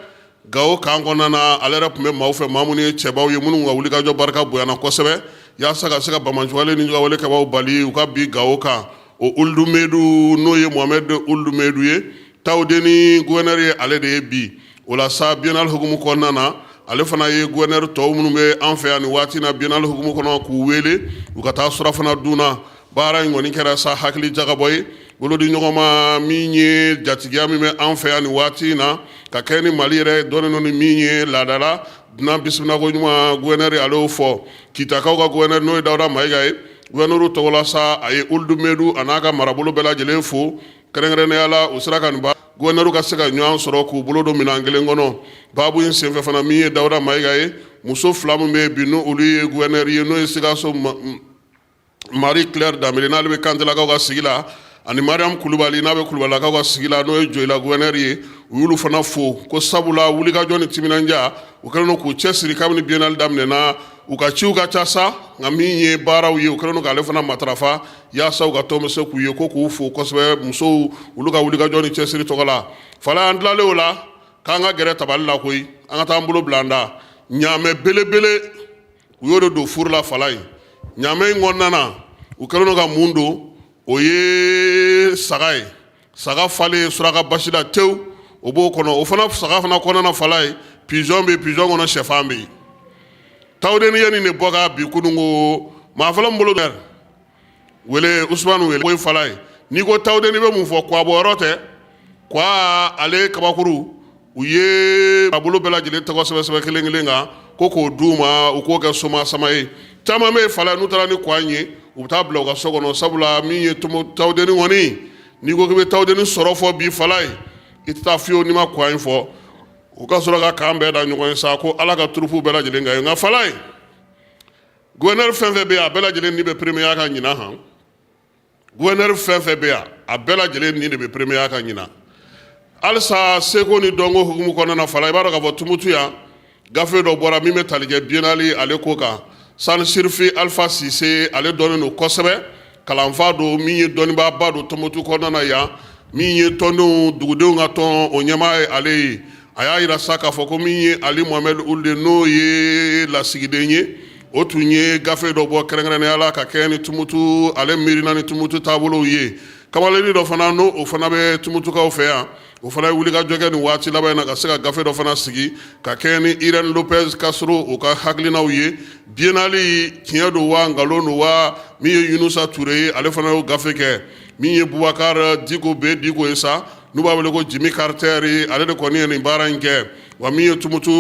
Gawo kan kɔnɔna na, ale yɛrɛ tun bɛ maaw fɛ, maa minnu ye cɛbaw ye, minnu ka wulikajɔ barika bonyana kosɛbɛ yaasa ka se ka banbaanciwale ni wale kɛbaaw bali u ka bin Gawo kan. O Uludu Medu, n'o ye Mohamɛdi Uludu Medu ye, Tawudeni gouverneur ye, ale de ye bi. O la sa, biennale hukumu kɔnɔna na, ale fana ye gouverneur tɔw minnu bɛ an fɛ yan nin waati na biennale hukumu kɔnɔ, k'u wele u ka taa surafana dun na. Baara in kɔni kɛra sa hakili jagabɔ ye, bolodi ɲɔgɔn ma min ye jatigiya min bɛ an fɛ yan nin waati in na, ka kɛ ni Mali yɛrɛ dɔnnen don ni min ye laadala dunan bisimilako ɲuman. Gouverneur ale y'o fɔ. Kitakaw ka gouverneur, n'o ye Dawuda Mayiga ye, gouverneur tɔgɔ la sa, a ye Uludu Medu a n'a ka marabolo bɛɛ lajɛlen fo kɛrɛnkɛrɛnnenya la. U sera ka nin gouverneur ka se ka ɲɔgɔn sɔrɔ k'u bolo don minɛn kelen kɔnɔ. Baabu in senfɛ fana, min ye Dawuda Mayiga ye, muso fila min bɛ bi n'olu ye gouverneur ye, n'o ye Sikaso Marie Claire Danbele, n'ale bɛ Kantelakaw ka sigi la, ani Mariam Kulubali, n'a bɛ Kulubalilakaw ka sigi la, n'o ye Joyila gouverneur ye, u y'olu fana fo ko sabula wulikajɔ ni timinandiya, u kɛlen don k'u cɛsiri kabini biennale daminɛna. U ka ciw ka ca sa, nka min ye baaraw ye, u kɛlen don k'ale fana matarafa yaasa u ka tɔn bɛ se k'u ye ko k'u fo kosɛbɛ, musow, olu ka wulikajɔ ni cɛsiri tɔgɔ la. Fala, an tilalen o la, k'an ka gɛrɛ tabali la koyi, an ka taa an bolo bila an da. Ɲaamɛ belebele, u y'o de don furu la fala ye. Ɲaamɛ in kɔnɔna na, u kɛlen don ka mun don? O ye saga ye, saga falen suraka basi la tewu, o b'o kɔnɔ. O fana saga fana kɔnɔna na fala ye, pigeon bɛ yen, pigeon kɔnɔ sɛfan bɛ yen. Tawudeni ye nin de bɔ ka bi kunun ko maa fɔlɔ min bolo wele Usumani wele ko fala ye. N'i ko Tawudeni, bɛ mun fɔ? Kwabɔ yɔrɔ tɛ kwa, ale kabakuru. U ye a bolo bɛɛ lajɛlen tɔgɔ sɛbɛn sɛbɛn kelen kelen kan ko k'o d'u ma, u k'o kɛ soma sama ye. Caman bɛ fala, n'u taara ni kwa in ye, u bɛ taa bila u ka so kɔnɔ, sabula min ye Tawudeni kɔni, n'i ko k'i bɛ Tawudeni sɔrɔ fɔ bi fala ye, i tɛ taa fiyewu n'i ma kwa in fɔ. U ka sɔrɔ ka k'an bɛɛ da ɲɔgɔn ye sa ko Ala ka turufu bɛɛ lajɛlen ka ye. Nka fala ye, gouverneur fɛn fɛn bɛ yan, a bɛɛ lajɛlen ni bɛ première kan ɲinan han. Gouverneur fɛn fɛn bɛ yan, a bɛɛ lajɛlen ni de bɛ première kan ɲinan. Halisa seko ni dɔnko hukumu kɔnɔna na fala, i b'a dɔn k'a fɔ Tumutu yan, gafe dɔ bɔra min bɛ tali kɛ biennale ale ko kan. Sani Sirifi Alpha Sise, ale dɔnnen don kosɛbɛ, kalanfa don min ye dɔnnibaaba don Tumutu kɔnɔna na yan, min ye tɔndenw dugudenw ka tɔn o ɲɛmaa ye ale ye. A y'a jira sa k'a fɔ ko min ye Ali Mohamed Ould, n'o ye lasigiden ye, o tun ye gafe dɔ bɔ kɛrɛnkɛrɛnnenya la ka kɛɲɛ ni Tumutu ale miirina ni Tumutu taabolow ye. Kamalennin dɔ fana, n'o o fana bɛ Tumutukaw fɛ yan, o fana ye wulikajɔ kɛ nin waati laban in na ka se ka gafe dɔ fana sigi ka kɛɲɛ ni Irène Lopez Castro o ka hakilinaw ye. Biennale, tiɲɛ don wa nkalon don wa? Min ye Yunusa Ture ye, ale fana y'o gafe kɛ. Min ye Bubakar Diko B Diko ye sa, n'u b'a wele ko Jimmy Carter ye, ale de kɔni ye nin baara in kɛ. Wa min ye Tumutu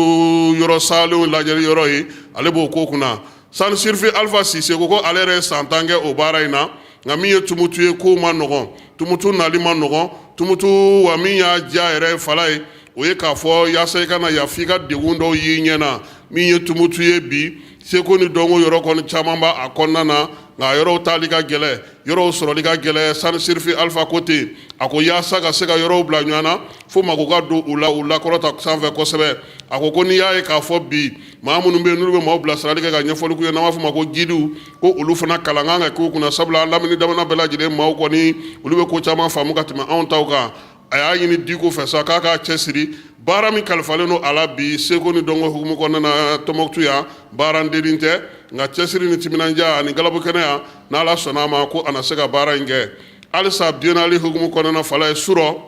yɔrɔ salenw lajɛli yɔrɔ ye, ale b'o ko kunna. Sani Sirifi Alpha Sise ko ale yɛrɛ ye san 10 kɛ o baara in na, nka min ye Tumutu ye, kow ma nɔgɔn, Tumutu nali ma nɔgɔn Tumutu. Wa min y'a diya yɛrɛ fala ye, o ye k'a fɔ yaasa i ka na yan, f'i ka degun dɔw y'i ɲɛ na. Min ye Tumutu ye bi, seko ni dɔnko yɔrɔ kɔni caman b'a kɔnɔna na, nka yɔrɔw taali ka gɛlɛn, yɔrɔw sɔrɔli ka gɛlɛn. Sani Sirifi Alpha ko ten, a ko yaasa ka se ka yɔrɔw bila ɲɔgɔn na, fo mako ka don u la, u lakɔrɔta sanfɛ kosɛbɛ. A ko n'i y'a ye k'a fɔ bi maa minnu bɛ yen, n'olu bɛ maaw bilasirali kɛ ka ɲɛfɔli k'u ye, n'an b'a fɔ ma ko gidiw, ko olu fana kalan kan ka k'u kunna, sabula an lamini jamana bɛɛ lajɛlen maaw kɔni, olu bɛ ko caman faamu ka tɛmɛ anw taw kan. A y'a ɲini Diko fɛ sa k'a k'a cɛsiri baara min kalifalen don a la bi seko ni dɔnko hukumu kɔnɔna na Tɔnbɔkutu yan. Baara dennin tɛ, nka cɛsiri ni timinandiya ani galabu kɛnɛya, n'Ala sɔnna a ma, ko a na se ka baara in kɛ. Halisa biennale hukumu kɔnɔna fala ye, surɔ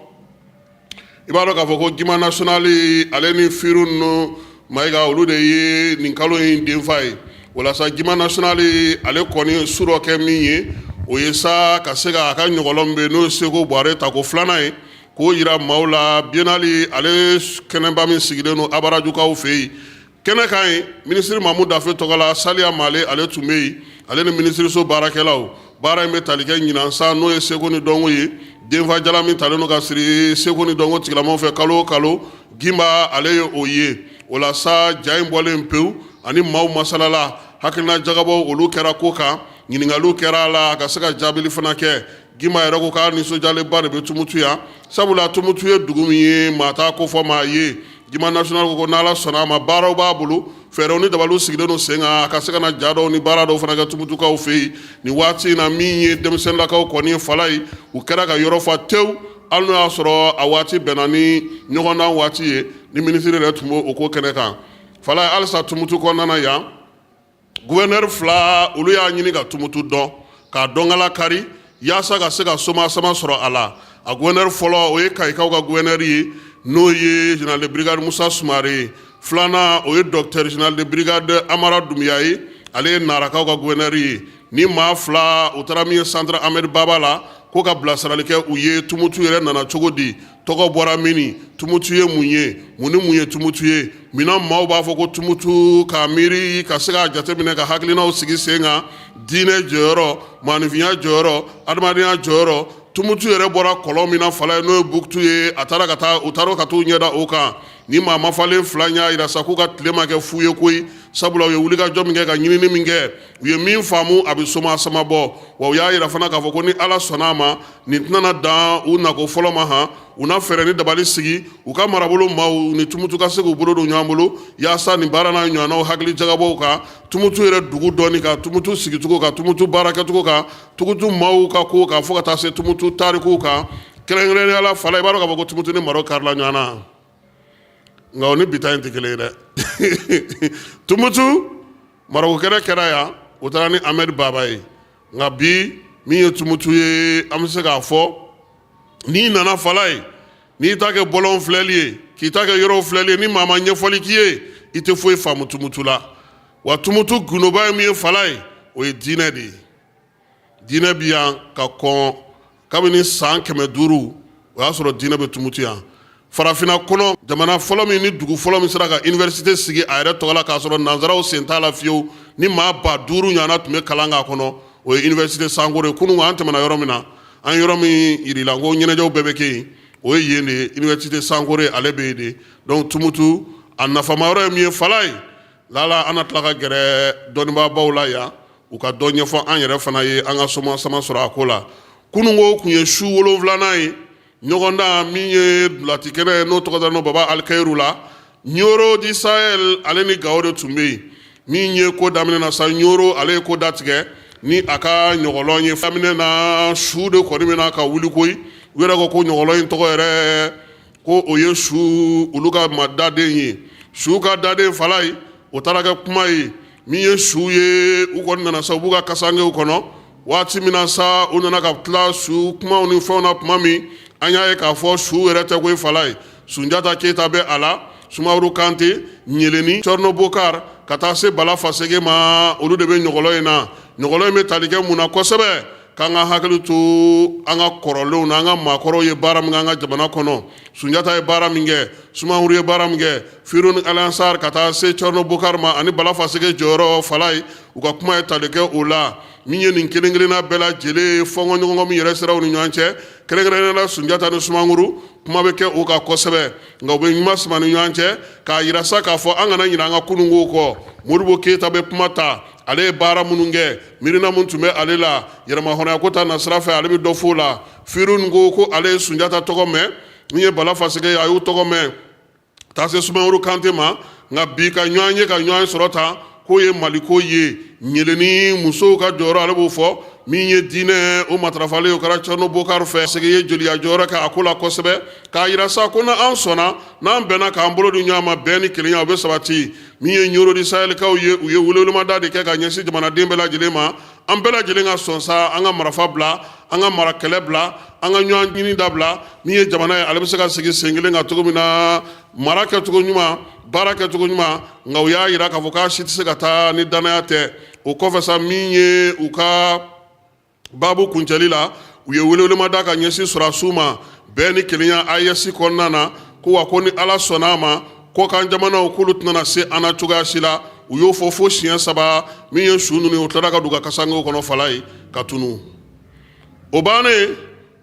i b'a dɔn k'a fɔ ko Gima National ale ni Firu ninnu Mayiga, olu de ye nin kalo in denfa ye. Walasa Gima National ale kɔni surɔ kɛ min ye, o ye sa ka se ka a ka ɲɔgɔlɔn min bɛ yen, n'o ye Seko Buware tako filanan ye, k'o jira maaw la biennale ale kɛnɛba min sigilen don Abarajukaw fɛ yen. Kɛnɛ kan yen, minisiri Mamu Dafe tɔgɔ la, Saliya Male ale tun bɛ yen, ale ni minisiriso baarakɛlaw. Baara in bɛ tali kɛ ɲinan san, n'o ye seko ni dɔnko ye, denfajala min talen don ka siri seko ni dɔnko tigilamɔgɔw fɛ kalo o kalo, Gima ale ye o ye. O la sa, ja in bɔlen pewu ani maaw masalala, hakilina jagabɔ olu kɛra ko kan, ɲininkaliw kɛra a la, a ka se ka jaabili fana kɛ. Gimba yɛrɛ ko k'a nisɔndiyalenba de bɛ Tumutu yan, sabula Tumutu ye dugu min ye, maa t'a kofɔ maa ye. Gimba national ko n'Ala sɔnna a ma, baaraw b'a bolo, fɛɛrɛw ni dabaliw sigilen don sen kan, a ka se ka na ja dɔw ni baara dɔw fana kɛ Tumutukaw fɛ yen nin waati in na. Min ye denmisɛnninlakaw kɔni ye Falayi, u kɛra ka yɔrɔ fa tewu, hali n'o y'a sɔrɔ a waati bɛnna ni ɲɔgɔndan waati ye, ni minisiri yɛrɛ tun b'o ko kɛnɛ kan. Falayi, halisa Tumutu kɔnɔna na yan, gouverneur fila olu y'a ɲini ka Tumutu dɔn, k'a dɔnkala kari yaasa ka se ka soma sama sɔrɔ a la. A gouverneur fɔlɔ, o ye Kayikaw ka gouverneur ye, n'o ye général de brigade Musa Sumare ye. Filanan, o ye docteur général de brigade Amara Dunbiya ye, ale ye Narakaw ka gouverneur ye. Ni maa fila u taara min ye centre Ahmed Baba la, ko ka bilasirali kɛ u ye, Tumutu yɛrɛ nana cogo di, tɔgɔ bɔra min, Tumutu ye mun ye, mun ni mun ye Tumutu ye, minna maaw b'a fɔ ko Tumutu, k'a miiri ka se k'a jateminɛ, ka hakilinaw sigi sen kan, diinɛ jɔyɔrɔ, maaninfinya jɔyɔrɔ, adamadenya jɔyɔrɔ, Tumutu yɛrɛ bɔra kɔlɔn min na Falaye, n'o ye Bukutu ye, a taara ka taa u taara ka t'u ɲɛda o kan. Ni maa mafalen fila y'a jira sa k'u ka tile ma kɛ fu ye koyi, sabula u ye wulikajɔ min kɛ, ka ɲinini min kɛ, u ye min faamu, a bɛ soma sama bɔ. Wa u y'a jira fana k'a fɔ ko ni Ala sɔnna a ma, nin tɛna dan u nako fɔlɔ ma han, u na fɛɛrɛ ni dabali sigi u ka marabolo maaw ni Tumutu ka se k'u bolo don ɲɔgɔn bolo, yaasa nin baara n'a ɲɔgɔnnaw hakili jagabɔw kan Tumutu yɛrɛ dugu dɔnni kan, Tumutu sigicogo kan, Tumutu baarakɛcogo kan, Tumutu maaw ka ko kan, fo ka taa se Tumutu tarikuw kan kɛrɛnkɛrɛnnenya la. Falaye, i b'a dɔn k'a fɔ ko Tumutu ni Maroc karila ɲɔgɔn na, nka o ni bi ta in tɛ kelen ye dɛ. Tumutu Maroc kɛlɛ kɛra yan, u taara ni Ahmed Baba ye. Nka bi min ye Tumutu ye, an bɛ se k'a fɔ n'i nana Falaye, n'i ta kɛ bɔlɔn filɛli ye, k'i ta kɛ yɔrɔw filɛli ye, ni maa ma ɲɛfɔli k'i ye, i tɛ foyi faamu Tumutu la. Wa Tumutu gundoba ye min ye Falaye, o ye diinɛ de ye. Diinɛ bi yan ka kɔn kabini san 500, o y'a sɔrɔ diinɛ bɛ Tumutu yan. Farafinna kɔnɔ, jamana fɔlɔ min ni dugu fɔlɔ min sera ka université sigi a yɛrɛ tɔgɔ la k'a sɔrɔ nanzaraw sen t'a la fiyewu, ni maa 5000 ɲɔgɔnna tun bɛ kalan k'a kɔnɔ, o ye université Sankore ye. Kunun an tɛmɛna yɔrɔ min na, an yɔrɔ min yirila ko ɲɛnajɛw bɛɛ bɛ kɛ yen, o ye yen de ye, université Sankore, ale bɛ yen de. Donc Tumutu a nafama yɔrɔ ye min ye Falaye, lala an na tila ka gɛrɛ dɔnnibaabaw la yan, u ka dɔ ɲɛfɔ an yɛrɛ fana ye, an ka soma sama sɔrɔ a ko la. Kununko tun ye su 7nan ye, ɲɔgɔndan min ye dulati kɛnɛ n'o tɔgɔ da n'o Baba Alikayiru la, Ɲoro du Sahel ale ni Gawo de tun bɛ yen. Min ye ko daminɛ na sa, Ɲoro ale ye ko datigɛ ni a ka ɲɔgɔlɔn ye. Daminɛ na, su de kɔni bɛna ka wuli koyi. U yɛrɛ ko ko ɲɔgɔlɔn in tɔgɔ yɛrɛ ko o ye su olu ka ma daden ye, su ka daden Falaye. O taara kɛ kuma ye. Min ye su ye, u kɔni nana sa, u b'u ka kasankew kɔnɔ. Waati min na sa, u nana ka tila su kumaw ni fɛnw na tuma min, an y'a ye k'a fɔ su yɛrɛ tɛ koyi Falaye. Sunjata Keyita bɛ a la, Sumaworo Kante, Ɲeleni, Cɔrɔnɔ Bokar, ka taa se Bala Faseke ma, olu de bɛ ɲɔgɔlɔn in na. Ɲɔgɔlɔn in bɛ tali kɛ mun na kosɛbɛ? K'an ka hakili to an ka kɔrɔlenw na, an ka maakɔrɔw ye baara min kɛ an ka jamana kɔnɔ. Sunjata ye baara min kɛ, Sumaworo ye baara min kɛ, Firun Alansar, ka taa se Cɔrɔnɔ Bokar ma, ani Bala Faseke jɔyɔrɔ Falaye, u ka kuma ye tali kɛ o la. Min ye nin kelen kelenna bɛɛ lajɛlen fɔnkɔɲɔgɔnkɔ min yɛrɛ sera u ni ɲɔgɔn cɛ, kɛrɛnkɛrɛnnenya la Sunjata ni Sumanguru, kuma bɛ kɛ o kan kosɛbɛ. Nka u bɛ ɲuman sama ni ɲɔgɔn cɛ k'a yira sa k'a fɔ an kana ɲinɛ an ka kununko kɔ. Modibo Keyita bɛ kuma ta, ale ye baara minnu kɛ, miirina min tun bɛ ale la yɛrɛmahɔrɔnya ko ta nasira fɛ, ale bɛ dɔ f'o la. Firun ko ko ale ye Sunjata tɔgɔ mɛn, min ye Bala Faseke ye, a y'u tɔgɔ mɛn, taa se Sumaworo Kante ma. Nka bi ka ɲɔgɔn ye, ka ɲɔgɔn sɔrɔ tan, k'o ye Maliko ye. Ɲeleni musow ka jɔyɔrɔ, ale b'o fɔ. Min ye diinɛ o matarafalen, o kɛra Cɔrɔnɔ Bokar fɛ. Sege ye joliya jɔyɔrɔ kɛ a ko la kosɛbɛ, k'a yira sa ko n'an sɔnna, n'an bɛnna k'an bolo di ɲɔgɔn ma, bɛn ni kelenya o bɛ sabati. Min ye Ɲoro du Sahelikaw ye, u ye welewelemada de kɛ ka ɲɛsin jamanaden bɛɛ lajɛlen ma, an bɛɛ lajɛlen ka sɔn sa, an ka marifa bila, an ka mara kɛlɛ bila, an ka ɲɔgɔn ɲini dabila. Min ye jamana ye, ale bɛ se ka sigi sen kelen kan cogo min na, mara kɛcogo ɲuman, baara kɛcogo ɲuman. Nka u y'a yira k'a fɔ k'a si tɛ se ka taa ni dannaya tɛ. O kɔfɛ sa, min ye u ka baabu kuncɛli la, u ye welewelemada ka ɲɛsin sɔrɔdasiw ma, bɛn ni kelenya AES kɔnɔna na, ko wa ko ni Ala sɔnna a ma, kɔkan jamanaw k'olu tɛna se an na cogoya si la. U y'o fɔ fo siɲɛ saba. Min ye su ninnu ye, u tilara ka don u ka kasankew kɔnɔ Falaye ka tunu. O bannen,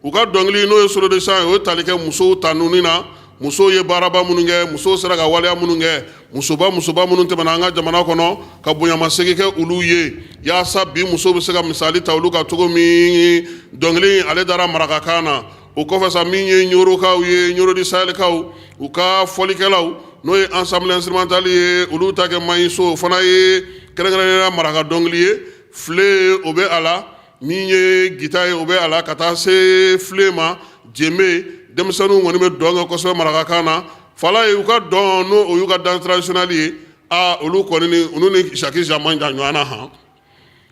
u ka dɔnkili, n'o ye solo de chant ye, o ye tali kɛ musow tanuni na, musow ye baaraba minnu kɛ, musow sera ka waleya minnu kɛ. Musoba musoba minnu tɛmɛna an ka jamana kɔnɔ ka bonyamasegin kɛ olu ye yaasa bi muso bɛ se ka misali ta olu kan cogo min. Dɔnkili ale dara marakakan na. O kɔfɛ sa, min ye ɲorokaw ye, Ɲoro du Sahelkaw, u ka fɔlikɛlaw, n'o ye ensemble instrumental ye, olu ta kɛ Maɲiso, o fana ye kɛrɛnkɛrɛnnenya maraka dɔnkili ye. File o bɛ a la, min ye gita ye o bɛ a la, ka taa se file ma, jenbe. Denmisɛnninw kɔni bɛ dɔn kɛ kosɛbɛ marakakan na. Fala ye u ka dɔn, n'o o y'u ka danse traditionnelle ye. Aa, olu kɔni ni olu ni Jacques Jean man jan ɲɔgɔn na han.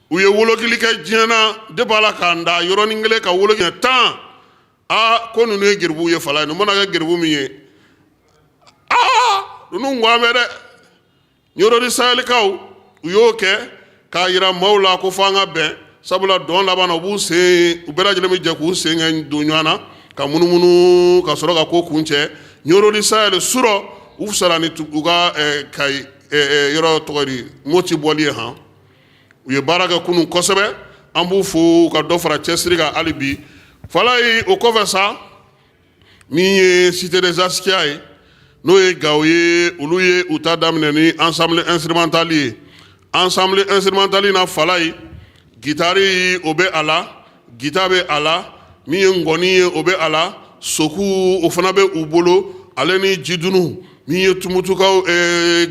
U ye wolokili kɛ diɲɛ na depuis Ala k'an da, yɔrɔnin kelen ka wolo 10. Aa, ko ninnu ye geribuw ye. Fala ye, ninnu mana kɛ geribu min ye, aa, ninnu gan bɛ dɛ. Ɲoro du Sahelkaw, u y'o kɛ k'a yira maaw la ko fo an ka bɛn, sabula dɔn laban na, u b'u sen, u bɛɛ lajɛlen bɛ jɛ k'u sen kɛ don ɲɔgɔn na ka munumunu ka sɔrɔ ka ko kuncɛ. Ɲoro du Sahel surɔ, u fisara ni u ka Kayi yɔrɔ tɔgɔ di, Moti bɔli ye han. U ye baara kɛ kunun kosɛbɛ, an b'u fo ka dɔ fara cɛsiri kan hali bi. Fala ye, o kɔfɛ sa, min ye Cité des Askia ye, n'o ye Gawo ye, olu ye u ta daminɛ ni ensemble instrumental ye. Ensemble instrumental na, fala ye, gitari o bɛ a la, gita bɛ a la, min ye ngɔni ye o bɛ a la, soku o fana bɛ u bolo, ale ni jidunu. Min ye Tumutukaw,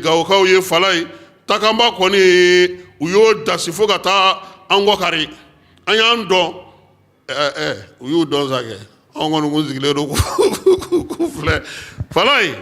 Gawokaw ye, fala ye, takanba kɔni u y'o dasi fo ka taa an kɔ kari. An y'an dɔn, u y'u dɔn sa kɛ. Anw kɔni kun sigilen don k'u filɛ. Fala ye,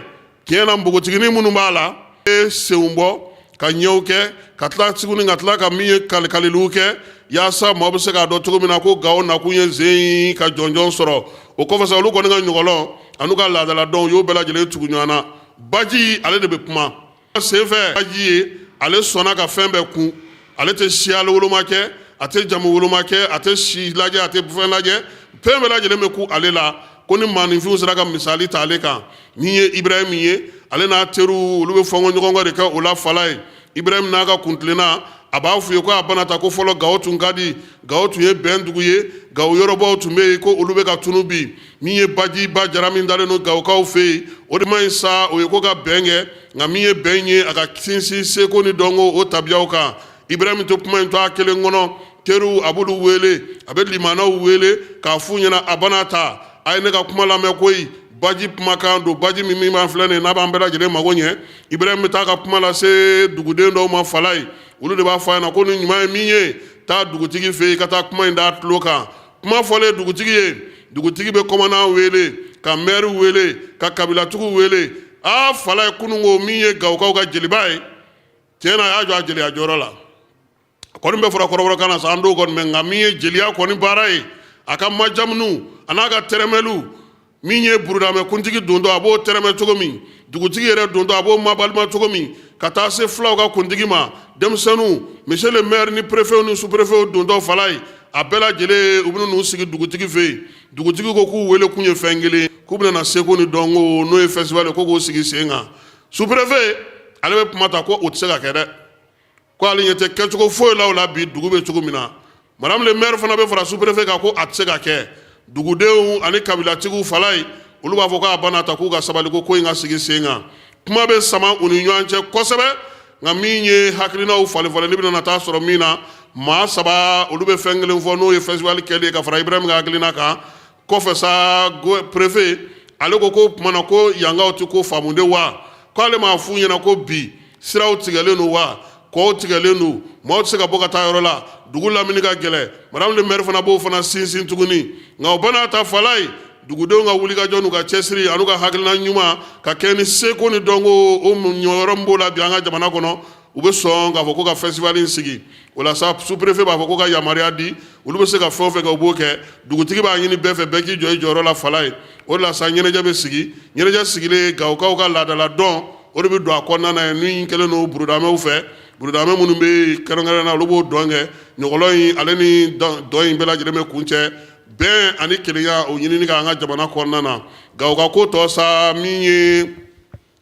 tiɲɛ na, npogotiginin minnu b'a la e senw bɔ ka ɲɛw kɛ, ka tila tuguni ka tila ka min ye kalikaliliw kɛ yaasa maaw bɛ se k'a dɔn cogo min na ko Gawo nakun ye zen in ka jɔnjɔn sɔrɔ. O kɔfɛ sa, olu kɔni ka ɲɔgɔlɔn an'u ka laadala dɔn, u y'o bɛɛ lajɛlen tugu ɲɔgɔn na. Baji ale de bɛ kuma senfɛ. Baji ye, ale sɔnna ka fɛn bɛɛ kun. Ale tɛ siya woloma kɛ, a tɛ jamu woloma kɛ, a tɛ si lajɛ, a tɛ fɛn lajɛ, fɛn bɛɛ lajɛlen bɛ ku ale la. Ko ni maaninfinw sera ka misali ta ale kan. Min ye Ibrahim ye, ale n'a teriw, olu bɛ fɔnkɔ ɲɔgɔn kɔ de kɛ o la. Fala ye, Ibrahim n'a ka kuntilenna, a b'a f'u ye ko a bana ta ko fɔlɔ Gawo tun ka di, Gawo tun ye bɛn dugu ye, Gawo yɔrɔbaw tun bɛ yen, ko olu bɛ ka tunu bi. Min ye baji ba jara min dalen don Gawokaw fɛ yen, o de ma ɲi sa, o ye ko ka bɛn kɛ. Nka min ye bɛn ye, a ka sinsin seko ni dɔnko o tabiyaw kan. Ibrahim tɛ kuma in to a kelen kɔnɔ. Teriw, a b'olu wele, a bɛ limanaw wele k'a f'u ɲɛna: a bana ta, a ye ne ka kuma lamɛn koyi, baji kumakan don, baji min b'an filɛ nin ye, n'a b'an bɛɛ lajɛlen mago ɲɛ. Ibrahim bɛ taa ka kuma lase duguden dɔw ma. Fala ye, olu de b'a fɔ a ɲɛna ko ni ɲuman ye min ye, taa dugutigi fɛ yen ka taa kuma in d'a tulo kan. Kuma fɔlen dugutigi ye, dugutigi bɛ kɔmandan wele, ka mɛri wele, ka kabilatigiw wele. Aa, fala ye, kunun ko min ye Gawokaw ka jeliba ye, tiɲɛ na, a y'a jɔ a jeliya jɔyɔrɔ la. A kɔni bɛ fɔra kɔrɔbɔrɔkan na sa, an t'o kɔni mɛn, nka min ye jeliya kɔni baara ye, a ka majamuniw a n'a ka tɛrɛmɛliw, min ye burudamɛ kuntigi dontɔ a b'o tɛrɛmɛ cogo min, dugutigi yɛrɛ dontɔ a b'o mabalima cogo min, ka taa se fulaw ka kuntigi ma, denmisɛnninw, monsieur le maire ni préfet ni sous-préfet dontɔ, fala ye, a bɛɛ lajɛlen u bɛna n'u sigi dugutigi fɛ yen. Dugutigi ko k'u wele kun ye fɛn kelen, k'u bɛna na seko ni dɔnko, n'o ye festival ye, ko k'o sigi sen kan. Sous-préfet ale bɛ kuma ta ko o tɛ se ka kɛ dɛ, ko ale ɲɛ tɛ kɛcogo foyi la o la bi dugu bɛ cogo min na. Madame le maire fana bɛ fara sous-préfet kan ko a tɛ se ka kɛ. Dugudenw ani kabilatigiw, fala ye, olu b'a fɔ k'a bana ta, k'u ka sabali, ko ko in ka sigi sen kan. Kuma bɛ sama u ni ɲɔgɔn cɛ kosɛbɛ, nka min ye hakilinaw falen falen, ne bɛna na taa sɔrɔ min na, maa saba olu bɛ fɛn kelen fɔ, n'o ye festival kɛli ye ka fara Ibrahim ka hakilina kan. Kɔfɛ sa, préfet ale ko ko tuma na ko yankaw tɛ ko faamu de wa, k'ale m'a f'u ɲɛna ko bi siraw tigɛlen don wa, kɔw tigɛlen don, maaw tɛ se ka bɔ ka taa yɔrɔ la, dugu lamini ka gɛlɛn. Madame le maire fana b'o fana sinsin tuguni. Nka o bana ta, fala ye, dugudenw ka wulikajɔ n'u ka cɛsiri an'u ka hakilina ɲuman ka kɛ ni seko ni dɔnko o ɲɔyɔrɔ min b'o la bi an ka jamana kɔnɔ, u bɛ sɔn k'a fɔ ko ka festival in sigi. O la sa, sous-préfet b'a fɔ ko ka yamaruya di, olu bɛ se ka fɛn o fɛn kɛ, u b'o kɛ. Dugutigi b'a ɲini bɛɛ fɛ, bɛɛ k'i jɔ i jɔyɔrɔ la. Fala ye, o de la sa, ɲɛnajɛ bɛ sigi. Ɲɛnajɛ sigilen, Gawokaw ka laadala dɔn, o de bɛ don a kɔnɔna na ye. Min kɛlen don burudamɛw fɛ, burudamɛ minnu bɛ yen kɛrɛnkɛrɛnnen na, olu b'o dɔn kɛ. Ɲɔgɔlɔn in ale ni dɔn in bɛɛ lajɛlen bɛ kuncɛ bɛn ani kelenya o ɲinini kan an ka jamana kɔnɔna na. Gawo ka ko tɔ sa, min ye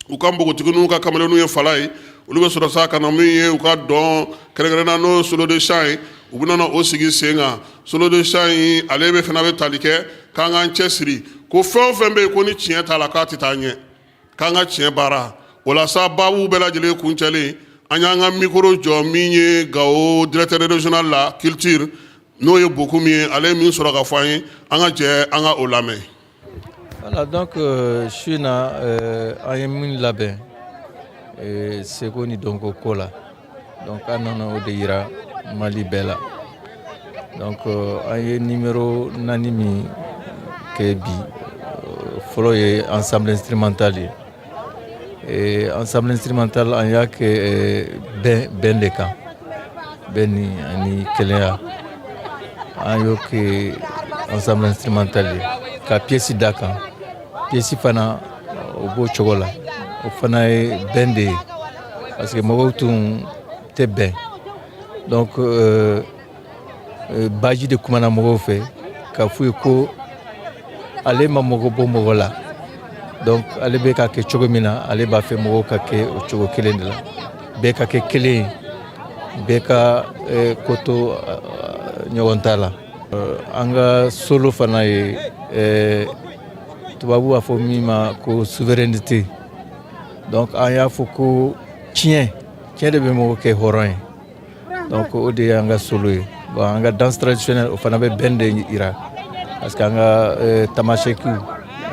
u ka npogotigininw ka kamalenninw ye, fala ye, olu bɛ sɔrɔ sa ka na min ye u ka dɔn kɛrɛnkɛrɛnna, n'o ye solo de chant ye, u bɛna na o sigi sen kan. Solo de chant in ale bɛ fana bɛ tali kɛ k'an k'an cɛ siri, ko fɛn o fɛn bɛ yen ko ni tiɲɛ t'a la, k'a tɛ taa ɲɛ, k'an ka tiɲɛ baara. O la sa, baabu bɛɛ lajɛlen kuncɛlen, an y'an ka micro jɔ min ye Gawo directeur régional la culture, n'o ye Bokum ye. Ale ye min sɔrɔ ka fɔ an ye, an ka jɛ an ka o lamɛn. Voilà, donc su in na, an ye min labɛn seko ni dɔnko ko la, donc an nana o de yira Mali bɛɛ la. Donc an ye numéro naani min kɛ bi, fɔlɔ ye ensemble instrumental ye. Ensemble instrumental, an y'a kɛ bɛn de kan, bɛn ni ani kelenya. An y'o kɛ ensemble instrumental ye ka pièce d'a kan. Pièce fana, o b'o cogo la, o fana ye bɛn de ye, parce que mɔgɔw tun tɛ bɛn. Donc baji de kumana mɔgɔw fɛ k'a f'u ye ko ale ma mɔgɔ bɔ mɔgɔ la. Donc ale bɛ ka kɛ cogo min na, ale b'a fɛ mɔgɔw ka kɛ o cogo kelen de la, bɛɛ ka kɛ kelen ye, bɛɛ ka ko to ɲɔgɔn ta la. An ka solo fana ye, tubabu b'a fɔ min ma ko souveraineté. Donc an y'a fɔ ko tiɲɛ, tiɲɛ de bɛ mɔgɔ kɛ hɔrɔn ye. Donc o de y'an ka solo ye. Bon, an ka danse traditionnelle, o fana bɛ bɛn de yira, parce que an ka tamasɛkiw,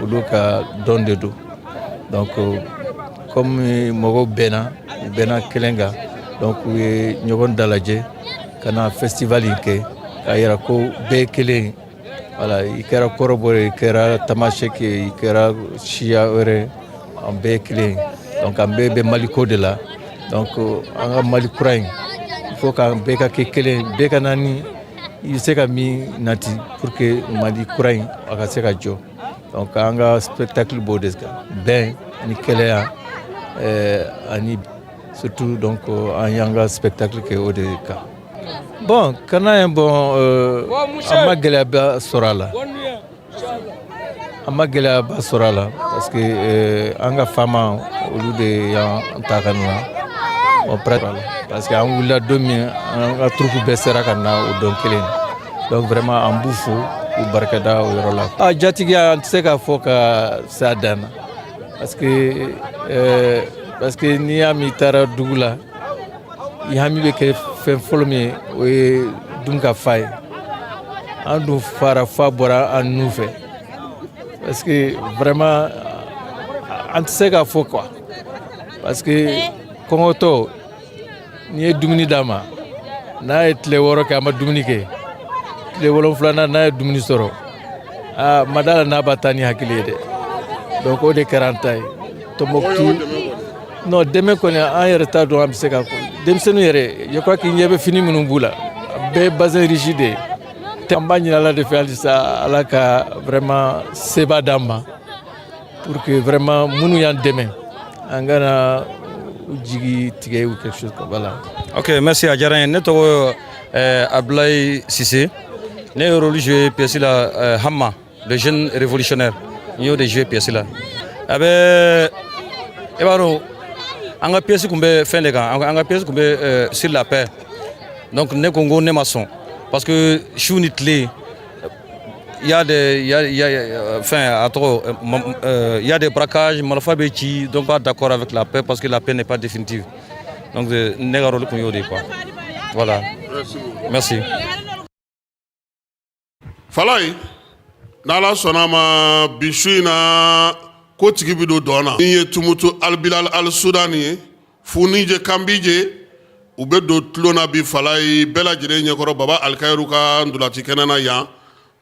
olu ka dɔn de don. Donc comme mɔgɔw bɛnna, u bɛnna kelen kan, donc u ye ɲɔgɔn dalajɛ ka na festival in kɛ k'a yira ko bɛɛ ye kelen ye. Voilà, i kɛra kɔrɔbɔrɔ ye, i kɛra tamasɛki ye, i kɛra siya wɛrɛ, an bɛɛ ye kelen ye. Donc an bɛɛ bɛ Maliko de la. Donc an ka Mali kura in, il faut k'an bɛɛ ka kɛ kelen, bɛɛ ka na ni i bɛ se ka min nati pour que Mali kura in a ka se ka jɔ. Donc an ka spectacle b'o de kan, bɛn ani kɛlɛya, ani surtout. Donc an y'an ka spectacle kɛ o de kan. Bon, kana ye, bon, an ma gɛlɛyaba sɔrɔ a la, an ma gɛlɛyaba sɔrɔ a la, parce que an ka faama, olu de y'an ta ka na. Bon, parce que an wulila don min, an ka troupe bɛɛ sera ka na o don kelen. Donc vraiment an b'u fo k'u barikada o yɔrɔ la. A jatigiya, an tɛ se k'a fɔ ka s'a dan na, parce que n'i y'a min, i taara dugu la, i hami bɛ kɛ fɛn fɔlɔ min ye, o ye dun ka fa ye. An dun fara fa bɔra an nun fɛ, parce que vraiment an tɛ se k'a fɔ quoi, parce que kɔngɔtɔ, n'i ye dumuni d'a ma, n'a ye tile 6 kɛ a ma dumuni kɛ, tile 7nan n'a ye dumuni sɔrɔ, aa, ma da la n'a b'a taa ni hakili ye dɛ. Donc o de kɛra an ta ye Tɔnbɔkutu. Non, dɛmɛ kɔni, an yɛrɛ t'a dɔn an bɛ se ka fɔ. Denmisɛnninw yɛrɛ, je crois que ɲɛ bɛ fini minnu b'u la, a bɛɛ ye bazin riche de ye. An b'a ɲini Ala de fɛ halisa, Ala ka vraiment seba d'an ma pour que vraiment minnu y'an dɛmɛ, an kana u jigi tigɛ ou quelque chose comme voilà. Ok, merci, a diyara n ye. Ne tɔgɔ Ablaye Cissé. Ne ye rôle joué pièce la, Hamma, le jeune révolutionnaire. N y'o de joué pièce la. A bɛ, i b'a dɔn, an ka pièce kun bɛ fɛn de kan, an ka pièce kun bɛ sur la paix. Donc ne ko n ko ne ma sɔn, parce que su ni tile, il y a des, il y a, enfin, a tɔgɔ, il y a des braquages, marifa bɛ ci, donc pas d'accord avec la paix, parce que la paix n'est pas définitive. Donc ne ka rôle kun y'o de ye quoi. Voilà. Merci. Falayi, n'Ala sɔnna a ma, bi su in na, ko tigi bɛ don dɔn na. Min ye Tumutu Albilal Al Sudani ye, Funije Kanbije, u bɛ don tulon na bi Falayi bɛɛ lajɛlen ɲɛkɔrɔ Baba Alikayiru ka ntolanci kɛnɛ na yan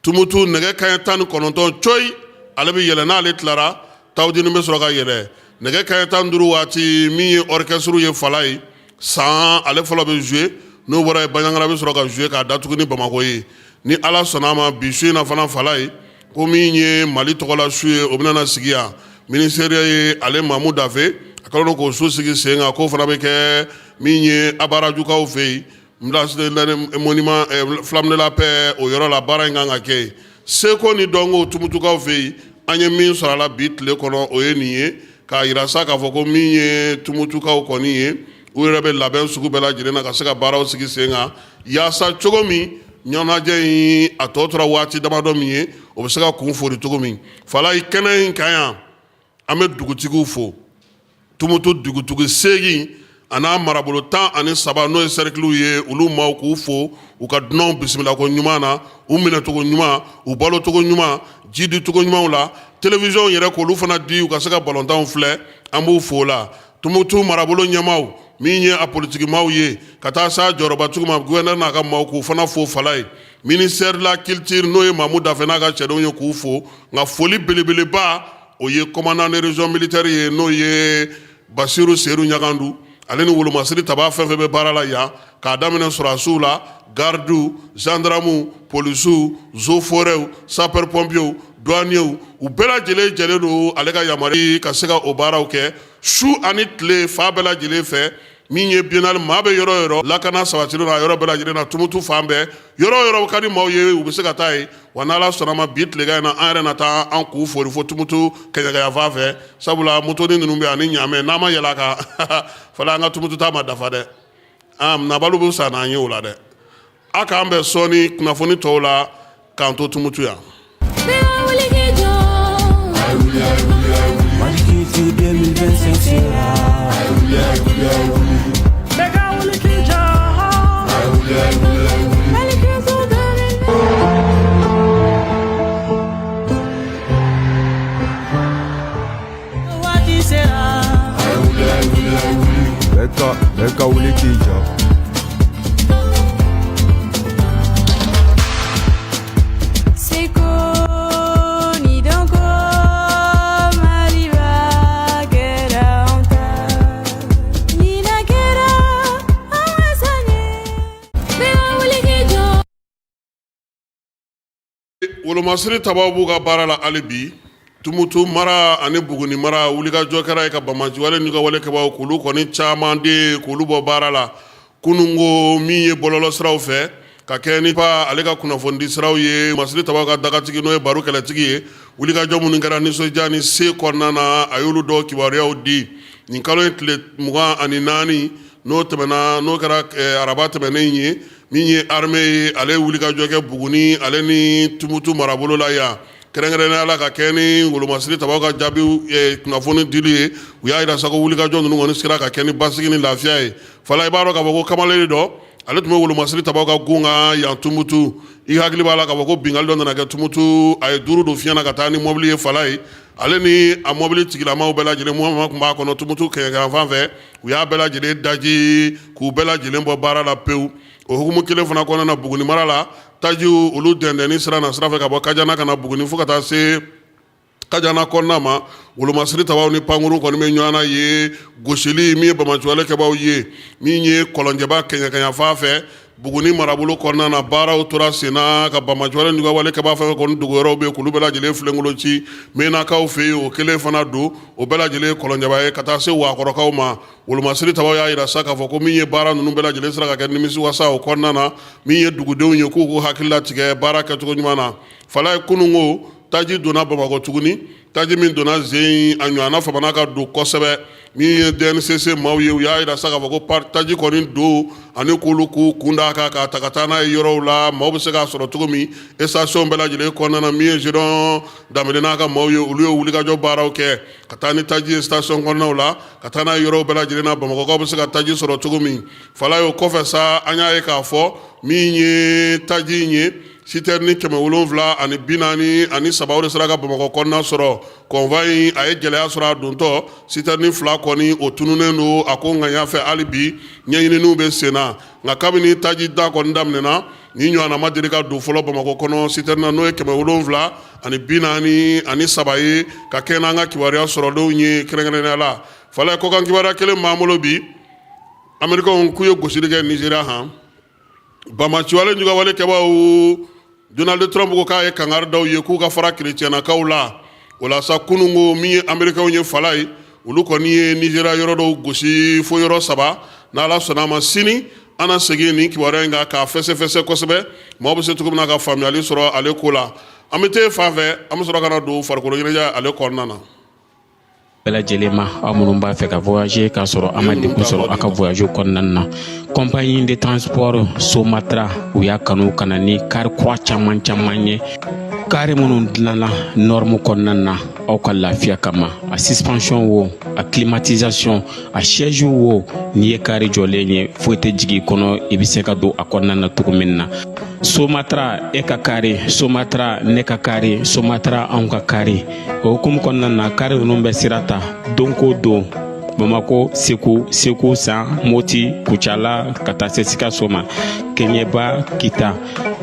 Tumutu. Nɛgɛ kanɲɛ 19 coyi, ale bɛ yɛlɛ. N'ale tilara, Tawudini bɛ sɔrɔ ka yɛlɛ. Nɛgɛ kanɲɛ 15 waati, min ye orchestre ye Falayi san, ale fɔlɔ bɛ jouer. N'o bɔra yen, Baɲangara bɛ sɔrɔ ka jouer k'a datugu ni Bamakɔ ye. Ni Ala sɔnna a ma, bi su in na fana Falayi, ko min ye Mali tɔgɔla su ye, o bɛna na sigi yan. Ministère ye ale Mamu Dafe, a kɛlen don k'o su sigi sen kan, k'o fana bɛ kɛ min ye Abarajukaw fɛ yen, monument Flamme de la Paix, o yɔrɔ la baara in kan ka kɛ yen. Seko ni dɔnko Tumutukaw fɛ yen, an ye min sɔrɔ a la bi tile kɔnɔ, o ye nin ye, k'a yira sa k'a fɔ ko min ye Tumutukaw kɔni ye, u yɛrɛ bɛ labɛn sugu bɛɛ lajɛlen na ka se ka baaraw sigi sen kan, yaasa cogo min ɲɛnajɛ in a tɔ tora waati damadɔ min ye, o bɛ se ka kun fori cogo min. Falayi, kɛnɛ in kan yan, an bɛ dugutigiw fo. Tumutu dugutigi 8 a n'a marabolo 13 n'o ye sɛrikiliw ye, olu maaw k'u fo u ka dunanw bisimilako ɲuman na, u minɛcogo ɲuman, u balocogo ɲuman, ji dicogo ɲumanw la, télévision yɛrɛ k'olu fana di u ka se ka balontanw filɛ. An b'u fo la. Tumutu marabolo ɲɛmaaw, min ye a politikimaw ye, ka taa s'a jɔyɔrɔbatigiw ma, gouverneur n'a ka maaw, k'u fana fo. Falaye, ministère de la culture, n'o ye Mamu Dafe n'a ka cɛdenw ye, k'u fo. Nka foli belebeleba, o ye commandant de région militaire ye, n'o ye Basiru Sedu Ɲagandu, ale ni wolomasiri taba fɛn fɛn bɛ baara la yan, k'a daminɛ sɔrɔdasiw la, gardiw, gendarmew, polisiw, eaux forêts, sapeur pompiers, douaniers, u bɛɛ lajɛlen jɛlen don ale ka yamaruya ka se ka o baaraw kɛ su ani tile, fan bɛɛ lajɛlen fɛ. Min ye biennale, maa bɛ yɔrɔ yɔrɔ, lakana sabatilen don a yɔrɔ bɛɛ lajɛlen na. Tumutu fan bɛɛ, yɔrɔ o yɔrɔ ka di maaw ye, u bɛ se ka taa yen. Wa n'Ala sɔnna ma, bi tilegan in na, an yɛrɛ na taa an k'u fori fo Tumutu kɛɲɛkɛya fan fɛ, sabula motoni ninnu bɛ ani ɲaamɛ n'an ma yɛlɛ a kan fana, an ka Tumutu taa ma dafa dɛ. Nabalu bɛ sa n'an ye o la dɛ. A k'an bɛn sɔɔni kunnafoni tɔw la, k'an to Tumutu yan. Mali 2025 sera. Waati sera. Bɛɛ ka wuli k'i jɔ. Seko ni dɔnko, Maliba kɛra anw ta. Ɲinan kɛra an ka san ye. Bɛɛ ka wuli k'i jɔ. Wolomasiri tabaw b'u ka baara la hali bi. Tumutu mara ani Buguni mara, wulikajɔ kɛra yen ka banbaanciwale n'u ka wale kɛbaaw, k'olu kɔni caman de k'olu bɔ baara la kununko. Min ye bɔlɔlɔ siraw fɛ ka kɛ ni pa ale ka kunnafonidi siraw ye, masiri tabaw ka dagatigi, n'o ye baro kɛlɛtigi ye, wulikajɔ minnu kɛra nisɔndiya ni se kɔnɔna na, a y'olu dɔw kibaruyaw di nin kalo in tile 24, n'o tɛmɛna, n'o kɛra araba tɛmɛnen ye. Min ye armée ye, ale ye wulikajɔ kɛ Buguni ale ni Tumutu marabolo la yan, kɛrɛnkɛrɛnnenya la ka kɛ ni wolomasiri tabaw ka jaabi kunnafoni dili ye. U y'a jira sa ko wulikajɔ ninnu kɔni sera ka kɛ ni basigi ni lafiya ye. Fala, i b'a dɔn k'a fɔ ko kamalen dɔ, ale tun bɛ wolomasiri tabaw ka gun kan yan Tumutu. I hakili b'a la k'a fɔ ko binkanni dɔ nana kɛ Tumutu, a ye 5 don fiɲɛ na ka taa ni mɔbili ye. Fala ye, ale ni a mɔbili tigilamaw bɛɛ lajɛlen, mɔgɔ tun b'a kɔnɔ Tumutu kɛɲɛka fan fɛ, u y'a bɛɛ lajɛlen daji k'u bɛɛ lajɛlen bɔ baara la pewu. O hukumu kelen fana kɔnɔna na, Buguni mara la, tajiw olu dɛndɛnni sira na sira fɛ ka bɔ Kajana ka na Buguni fo ka taa se Kajana kɔnɔna ma, wolomasiri tabaw ni pankuru kɔni bɛ ɲɔgɔn na ye gosili. Min ye banbaanciwale kɛbaaw ye, min ye Kɔlɔnjɛba kɛɲɛkɛɲa fan fɛ Buguni marabolo kɔnɔna na, baaraw tora senna ka banbaanciwale n'u ka wale kɛbaa fɛn fɛn kɔni dogoyɔrɔw bɛ yen, k'olu bɛɛ lajɛlen filenkolo ci. Menakaw fɛ yen, o kelen fana don, o bɛɛ lajɛlen Kɔlɔnjɛba ye, ka taa se Wakɔrɔkaw ma. Wolomasiri tabaw y'a jira sa k'a fɔ ko min ye baara ninnu bɛɛ lajɛlen sera ka kɛ nimisiwasa o kɔnɔna na. Min ye dugudenw ye, k'u k'u hakili latigɛ baara kɛcogo ɲuman na. Fala ye, kununko taji donna Bamakɔ tuguni, taji min donna zen a ɲɔgɔnna famana ka don kosɛbɛ. Min ye DNCC maaw ye, u y'a jira sa k'a fɔ ko taji kɔni don ani k'olu k'u kun d'a kan k'a ta ka taa n'a ye yɔrɔw la, maaw bɛ se k'a sɔrɔ cogo min station bɛɛ lajɛlen kɔnɔna na. Min ye Gédéon Danbɛlɛ n'a ka maaw ye, olu ye wulikajɔ baaraw kɛ ka taa ni taji ye station kɔnɔnaw la, ka taa n'a ye yɔrɔw bɛɛ lajɛlen na, Bamakɔkaw bɛ se ka taji sɔrɔ cogo min. Fala ye, o kɔfɛ sa, an y'a ye k'a fɔ min ye taji in ye, citerne 743, o de sera ka Bamakɔ kɔnɔna sɔrɔ. Convoi in, a ye gɛlɛya sɔrɔ a dontɔ, citerne 2 kɔni o tununnen don. A ko ŋaɲa fɛ, hali bi ɲɛɲininiw bɛ sen na. Nka kabini taji da kɔni daminɛna, nin ɲɔgɔnna ma deli ka don fɔlɔ Bamakɔ kɔnɔ citerne na, n'o ye 743 ye, ka kɛ n'an ka kibaruya sɔrɔlenw ye kɛrɛnkɛrɛnnenya la. Fala ye, kɔkan kibaruya kelen b'an bolo bi. Amerikɛnw k'u ye gosili kɛ Nizeriya han. Banbaanciwale jugawale kɛbaaw, Donald Trump ko k'a ye kangari da u ye k'u ka fara kerecɛnnakaw la. O la sa, kununko min ye Amerikɛnw ye, fala ye, olu kɔni ye Nizeriya yɔrɔ dɔw gosi fo yɔrɔ 3. N'Ala sɔnna a ma, sini an na segin nin kibaruya in kan k'a fɛsɛfɛsɛ kosɛbɛ, maaw bɛ se cogo min na ka faamuyali sɔrɔ ale ko la. An bɛ taa fan fɛ, an bɛ sɔrɔ ka na don farikolo ɲɛnajɛ ale kɔnɔna na. Bɛɛ lajɛlen ma, aw minnu b'a fɛ ka voyager k'a sɔrɔ a ma degun sɔrɔ a ka voyage kɔnɔna na, compagnie de transport Somatra, u y'a kanu ka na ni kari kura caman caman ye, kari minnu dilanna norme kɔnɔna na. aw ka lafiya kama a suspension wo a climatisation a siège wo n'i ye kari jɔlen ye foyi tɛ jigin i kɔnɔ i bɛ se ka don a kɔnɔna na cogo min na somatra e ka kari somatra ne ka kari somatra anw ka kari o hukumu kɔnɔna na kari ninnu bɛ sira ta don ko don bamako segu segu san moti kucala ka taa se sikaso ma keɲɛba kita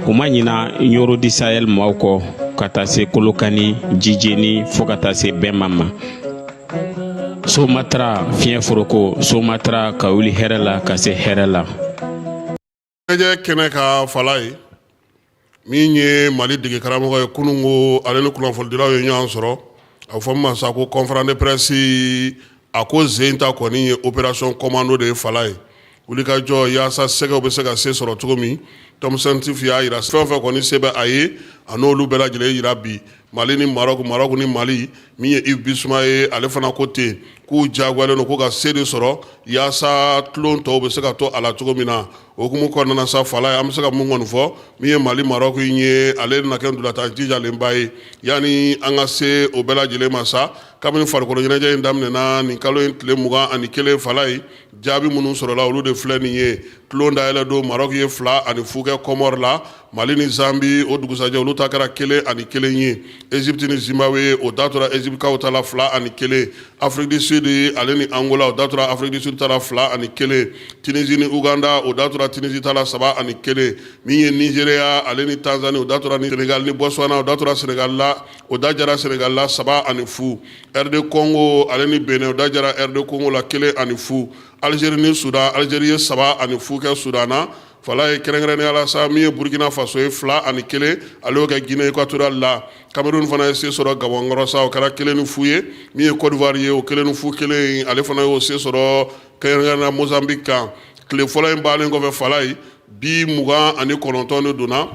u ma ɲina ɲoro di sahel maaw kɔ ka taa se kolokani jijeni fo ka taa se bɛma ma somatra fiɲɛ foroko somatra ka wuli hɛrɛ la ka se hɛrɛ la ɲɛnajɛ kɛnɛ kan fala ye min ye mali dege karamɔgɔ ye kununko ale ni kunnafonidilaw ye ɲɔgɔn sɔrɔ a fɔ ma sa ko conférence de presse a ko sen ta kɔni ye opération commando de ye fala ye wulikajɔ yaasa sɛgɛw bɛ se ka se sɔrɔ cogo min Tom Saintfiet y'a jira fɛn o fɛn kɔni se bɛ a ye a n'olu bɛɛ lajɛlen jira bi Mali ni Maroc Maroc ni Mali min ye Yves Bissouma ye ale fana ko ten k'u jagoyalen don k'u ka se de sɔrɔ yaasa tulon tɔw bɛ se ka to a la cogo min na o hukumu kɔnɔna sa fala ye an bɛ se ka mun kɔni fɔ min ye Mali Maroc in ye ale na kɛ ntolatan jijalenba ye yanni an ka se o bɛɛ lajɛlen ma sa kabini farikolo ɲɛnajɛ in daminɛna nin kalo in tile 21 fala ye jaabi minnu sɔrɔla olu de filɛ nin ye tulon dayɛlɛ don Maroc ye 2-0 kɛ Comore la Mali ni Zambi o dugusajɛ olu ta kɛra 1-1 ye Egypte ni Zimbabwe o da tora Egyptekaw ta la 2-1 Afrique du Sud ale ni Angola o da tora Afrique du Sud ta la 2-1 Tunisie ni Uganda o da tora Tunisie ta la 3-1 min ye Nigeria ale ni Tanzanie o da tora ni Sénégal ni Botswana o da tora Sénégal la o da jara Sénégal la 3-0 RD Congo ale ni Benin o da jara RD Congo la 1-0 Algérie ni Soudan Algérie ye 3-0 kɛ Soudan na fala ye kɛrɛnkɛrɛnnenya la sa min ye Burkina Faso ye 2-1 ale y'o kɛ Guinée équatoriale la Cameroun fana ye se sɔrɔ Gabon kɔrɔ sa o kɛra 1-0 ye min ye Côte d'Ivoire ye o 1-0 kelen ale fana y'o se sɔrɔ kɛrɛnkɛrɛnnenya Mozambique kan tile fɔlɔ in bannen kɔfɛ fala ye bi 29 de donna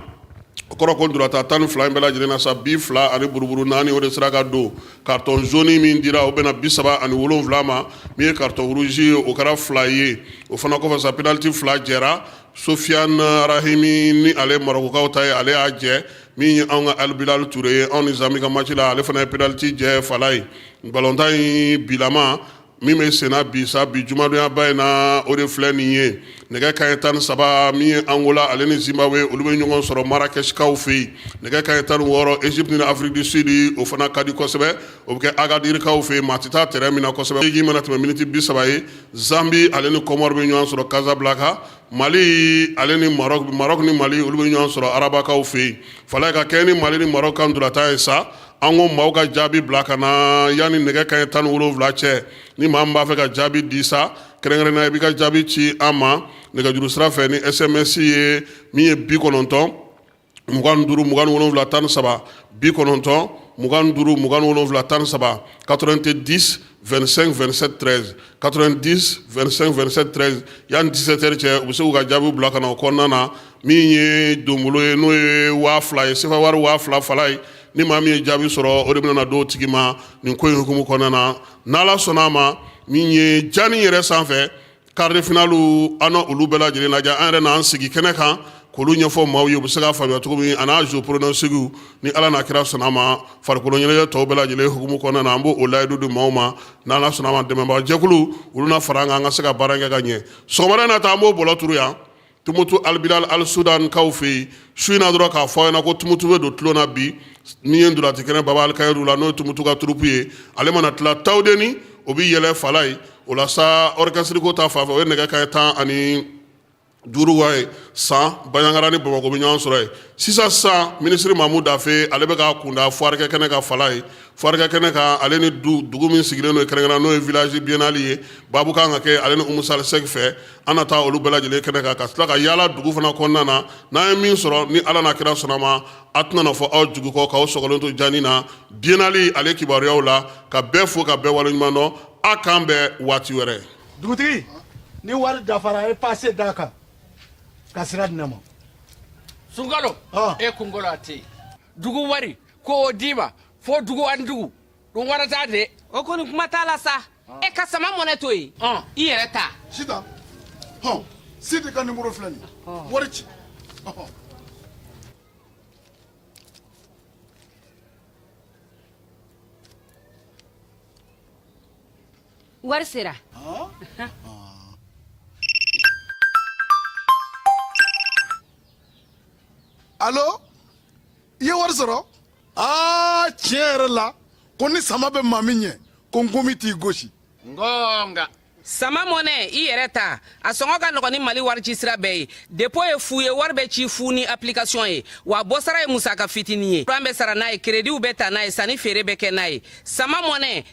o kɔrɔ ko ntolatan 12 in bɛɛ lajɛlen na sa bi 2 ani buruburu 4 o de sera ka don carton jaune min dira o bɛnna 37 ma min ye carton rouge ye o kɛra 2 ye o fana kɔfɛ sa penalty 2 jɛra Sofiane Rahimi ni ale Marɔkukaw ta ye ale y'a jɛ min ye anw ka Al Bilal Toure ye anw ni Zambi ka match la ale fana ye penalty jɛ fala ye balontan in bilama min bɛ senna bi sa bi jumadonyaba in na o de filɛ nin ye nɛgɛ kanɲɛ 13 min ye Angola ale ni Zimbabwe olu bɛ ɲɔgɔn sɔrɔ Marrakechkaw fɛ yen nɛgɛ kanɲɛ 16 Egypte ni Afrique du Sud o fana ka di kosɛbɛ o bɛ kɛ Agadirkaw fɛ yen maa tɛ taa terrain min na kosɛbɛ 8 mana tɛmɛ miniti 30 ye Zambie ale ni Comore bɛ ɲɔgɔn sɔrɔ Casablanca Mali ale ni Maroc Maroc ni Mali olu bɛ ɲɔgɔn sɔrɔ Rabakaw fɛ yen fala ka kɛ ni Mali ni Maroc ka ntolatan ye sa an ko maaw ka jaabi bila ka na yanni nɛgɛ kanɲɛ 17 cɛ ni maa min b'a fɛ ka jaabi di sa kɛrɛnkɛrɛnnenya i b'i ka jaabi ci an ma nɛgɛjuru sira fɛ ni sms ye min ye 90 25 27 13 90 25 27 13 90 25 27 13 90 25 27 13 yanni 17 heures cɛ u bɛ se k'u ka jaabiw bila ka na o kɔnɔna na min ye donbolo ye n'o ye 2000 ye sefa wari 2000 fala ye ni maa min ye jaabi sɔrɔ o de bɛna na d'o tigi ma nin ko in hukumu kɔnɔna na n'ala sɔnna a ma min ye jani yɛrɛ sanfɛ quart de finale an na olu bɛɛ lajɛlen lajɛ an yɛrɛ n'an sigi kɛnɛ kan k'olu ɲɛfɔ maaw ye u bɛ se k'a faamuya cogo min a n'a jeu pronostic ni ala n'a kira sɔnna a ma farikolo ɲɛnajɛ tɔw bɛɛ lajɛlen hukumu kɔnɔna na an b'o layidu di maaw ma n'ala sɔnna a ma dɛmɛbaa jɛkulu olu na fara an kan an ka se ka baara kɛ ka ɲɛ sɔgɔmada in na ta an b'o bɔlɔ turu yan Tumutu Albilal Al Sudan kaw fɛ yen su in na dɔrɔn k'a fɔ aw ɲɛna ko Tumutu bɛ don tulon na bi min ye ntolaci kɛnɛ Baba Alikayiru la n'o ye Tumutu ka troupe ye ale mana tila Tawudeni o bɛ yɛlɛ fala ye o la sa orchestre ko ta fan fɛ o ye nɛgɛ kanɲɛ 15 wa ye san Banjagara ni Bamakɔ bɛ ɲɔgɔn sɔrɔ yen sisan sisan minisiri Mamu Dafe ale bɛ k'a kunda foire kɛ kɛnɛ kan fala ye foire kɛ kɛnɛ kan ale ni dugu min sigilen don kɛrɛnkɛrɛn n'o ye village biennale ye baabu kan ka kɛ ale ni Umu Sali Sɛki fɛ an na taa olu bɛɛ lajɛlen kɛnɛ kan ka tila ka yaala dugu fana kɔnɔna na n'an ye min sɔrɔ ni ala n'a kira sɔnna ma a tɛna na fɔ aw jigi kɔ k'aw sɔgɔlen to jani na biennale ale kibaruyaw la ka bɛɛ fo ka bɛɛ waleɲuman dɔn a k'an bɛn waati wɛrɛ. Dugutigi ni wari dafara e pase d'a kan ka sira di ne ma. Sunkalo e kunkolo a tɛ yen dugu wari ko o d'i ma fo dugu ani dugu ɗum waɗata de o kɔni kuma t'a la sa e ka sama mɔnɛ to yen i yɛrɛ ta sitan hɔn sidi ka nimoro filɛ nin ye wari ci ɔhɔn. Wari sera. Alo, i ye wari sɔrɔ? Aa, tiɲɛ yɛrɛ la, ko ni sama bɛ maa min ɲɛ, ko nkomi t'i gosi. Ngonga. Sama mɔnɛ, i yɛrɛ ta, a sɔngɔ ka nɔgɔn ni Mali warici sira bɛɛ ye. Dépôt ye fu ye, wari bɛ ci fu ni application ye, wa bɔsara ye musaka fitinin ye. Kuran bɛ sara n'a ye, créditw bɛ ta n'a ye, sanni feere bɛ kɛ n'a ye. Sama mɔnɛ.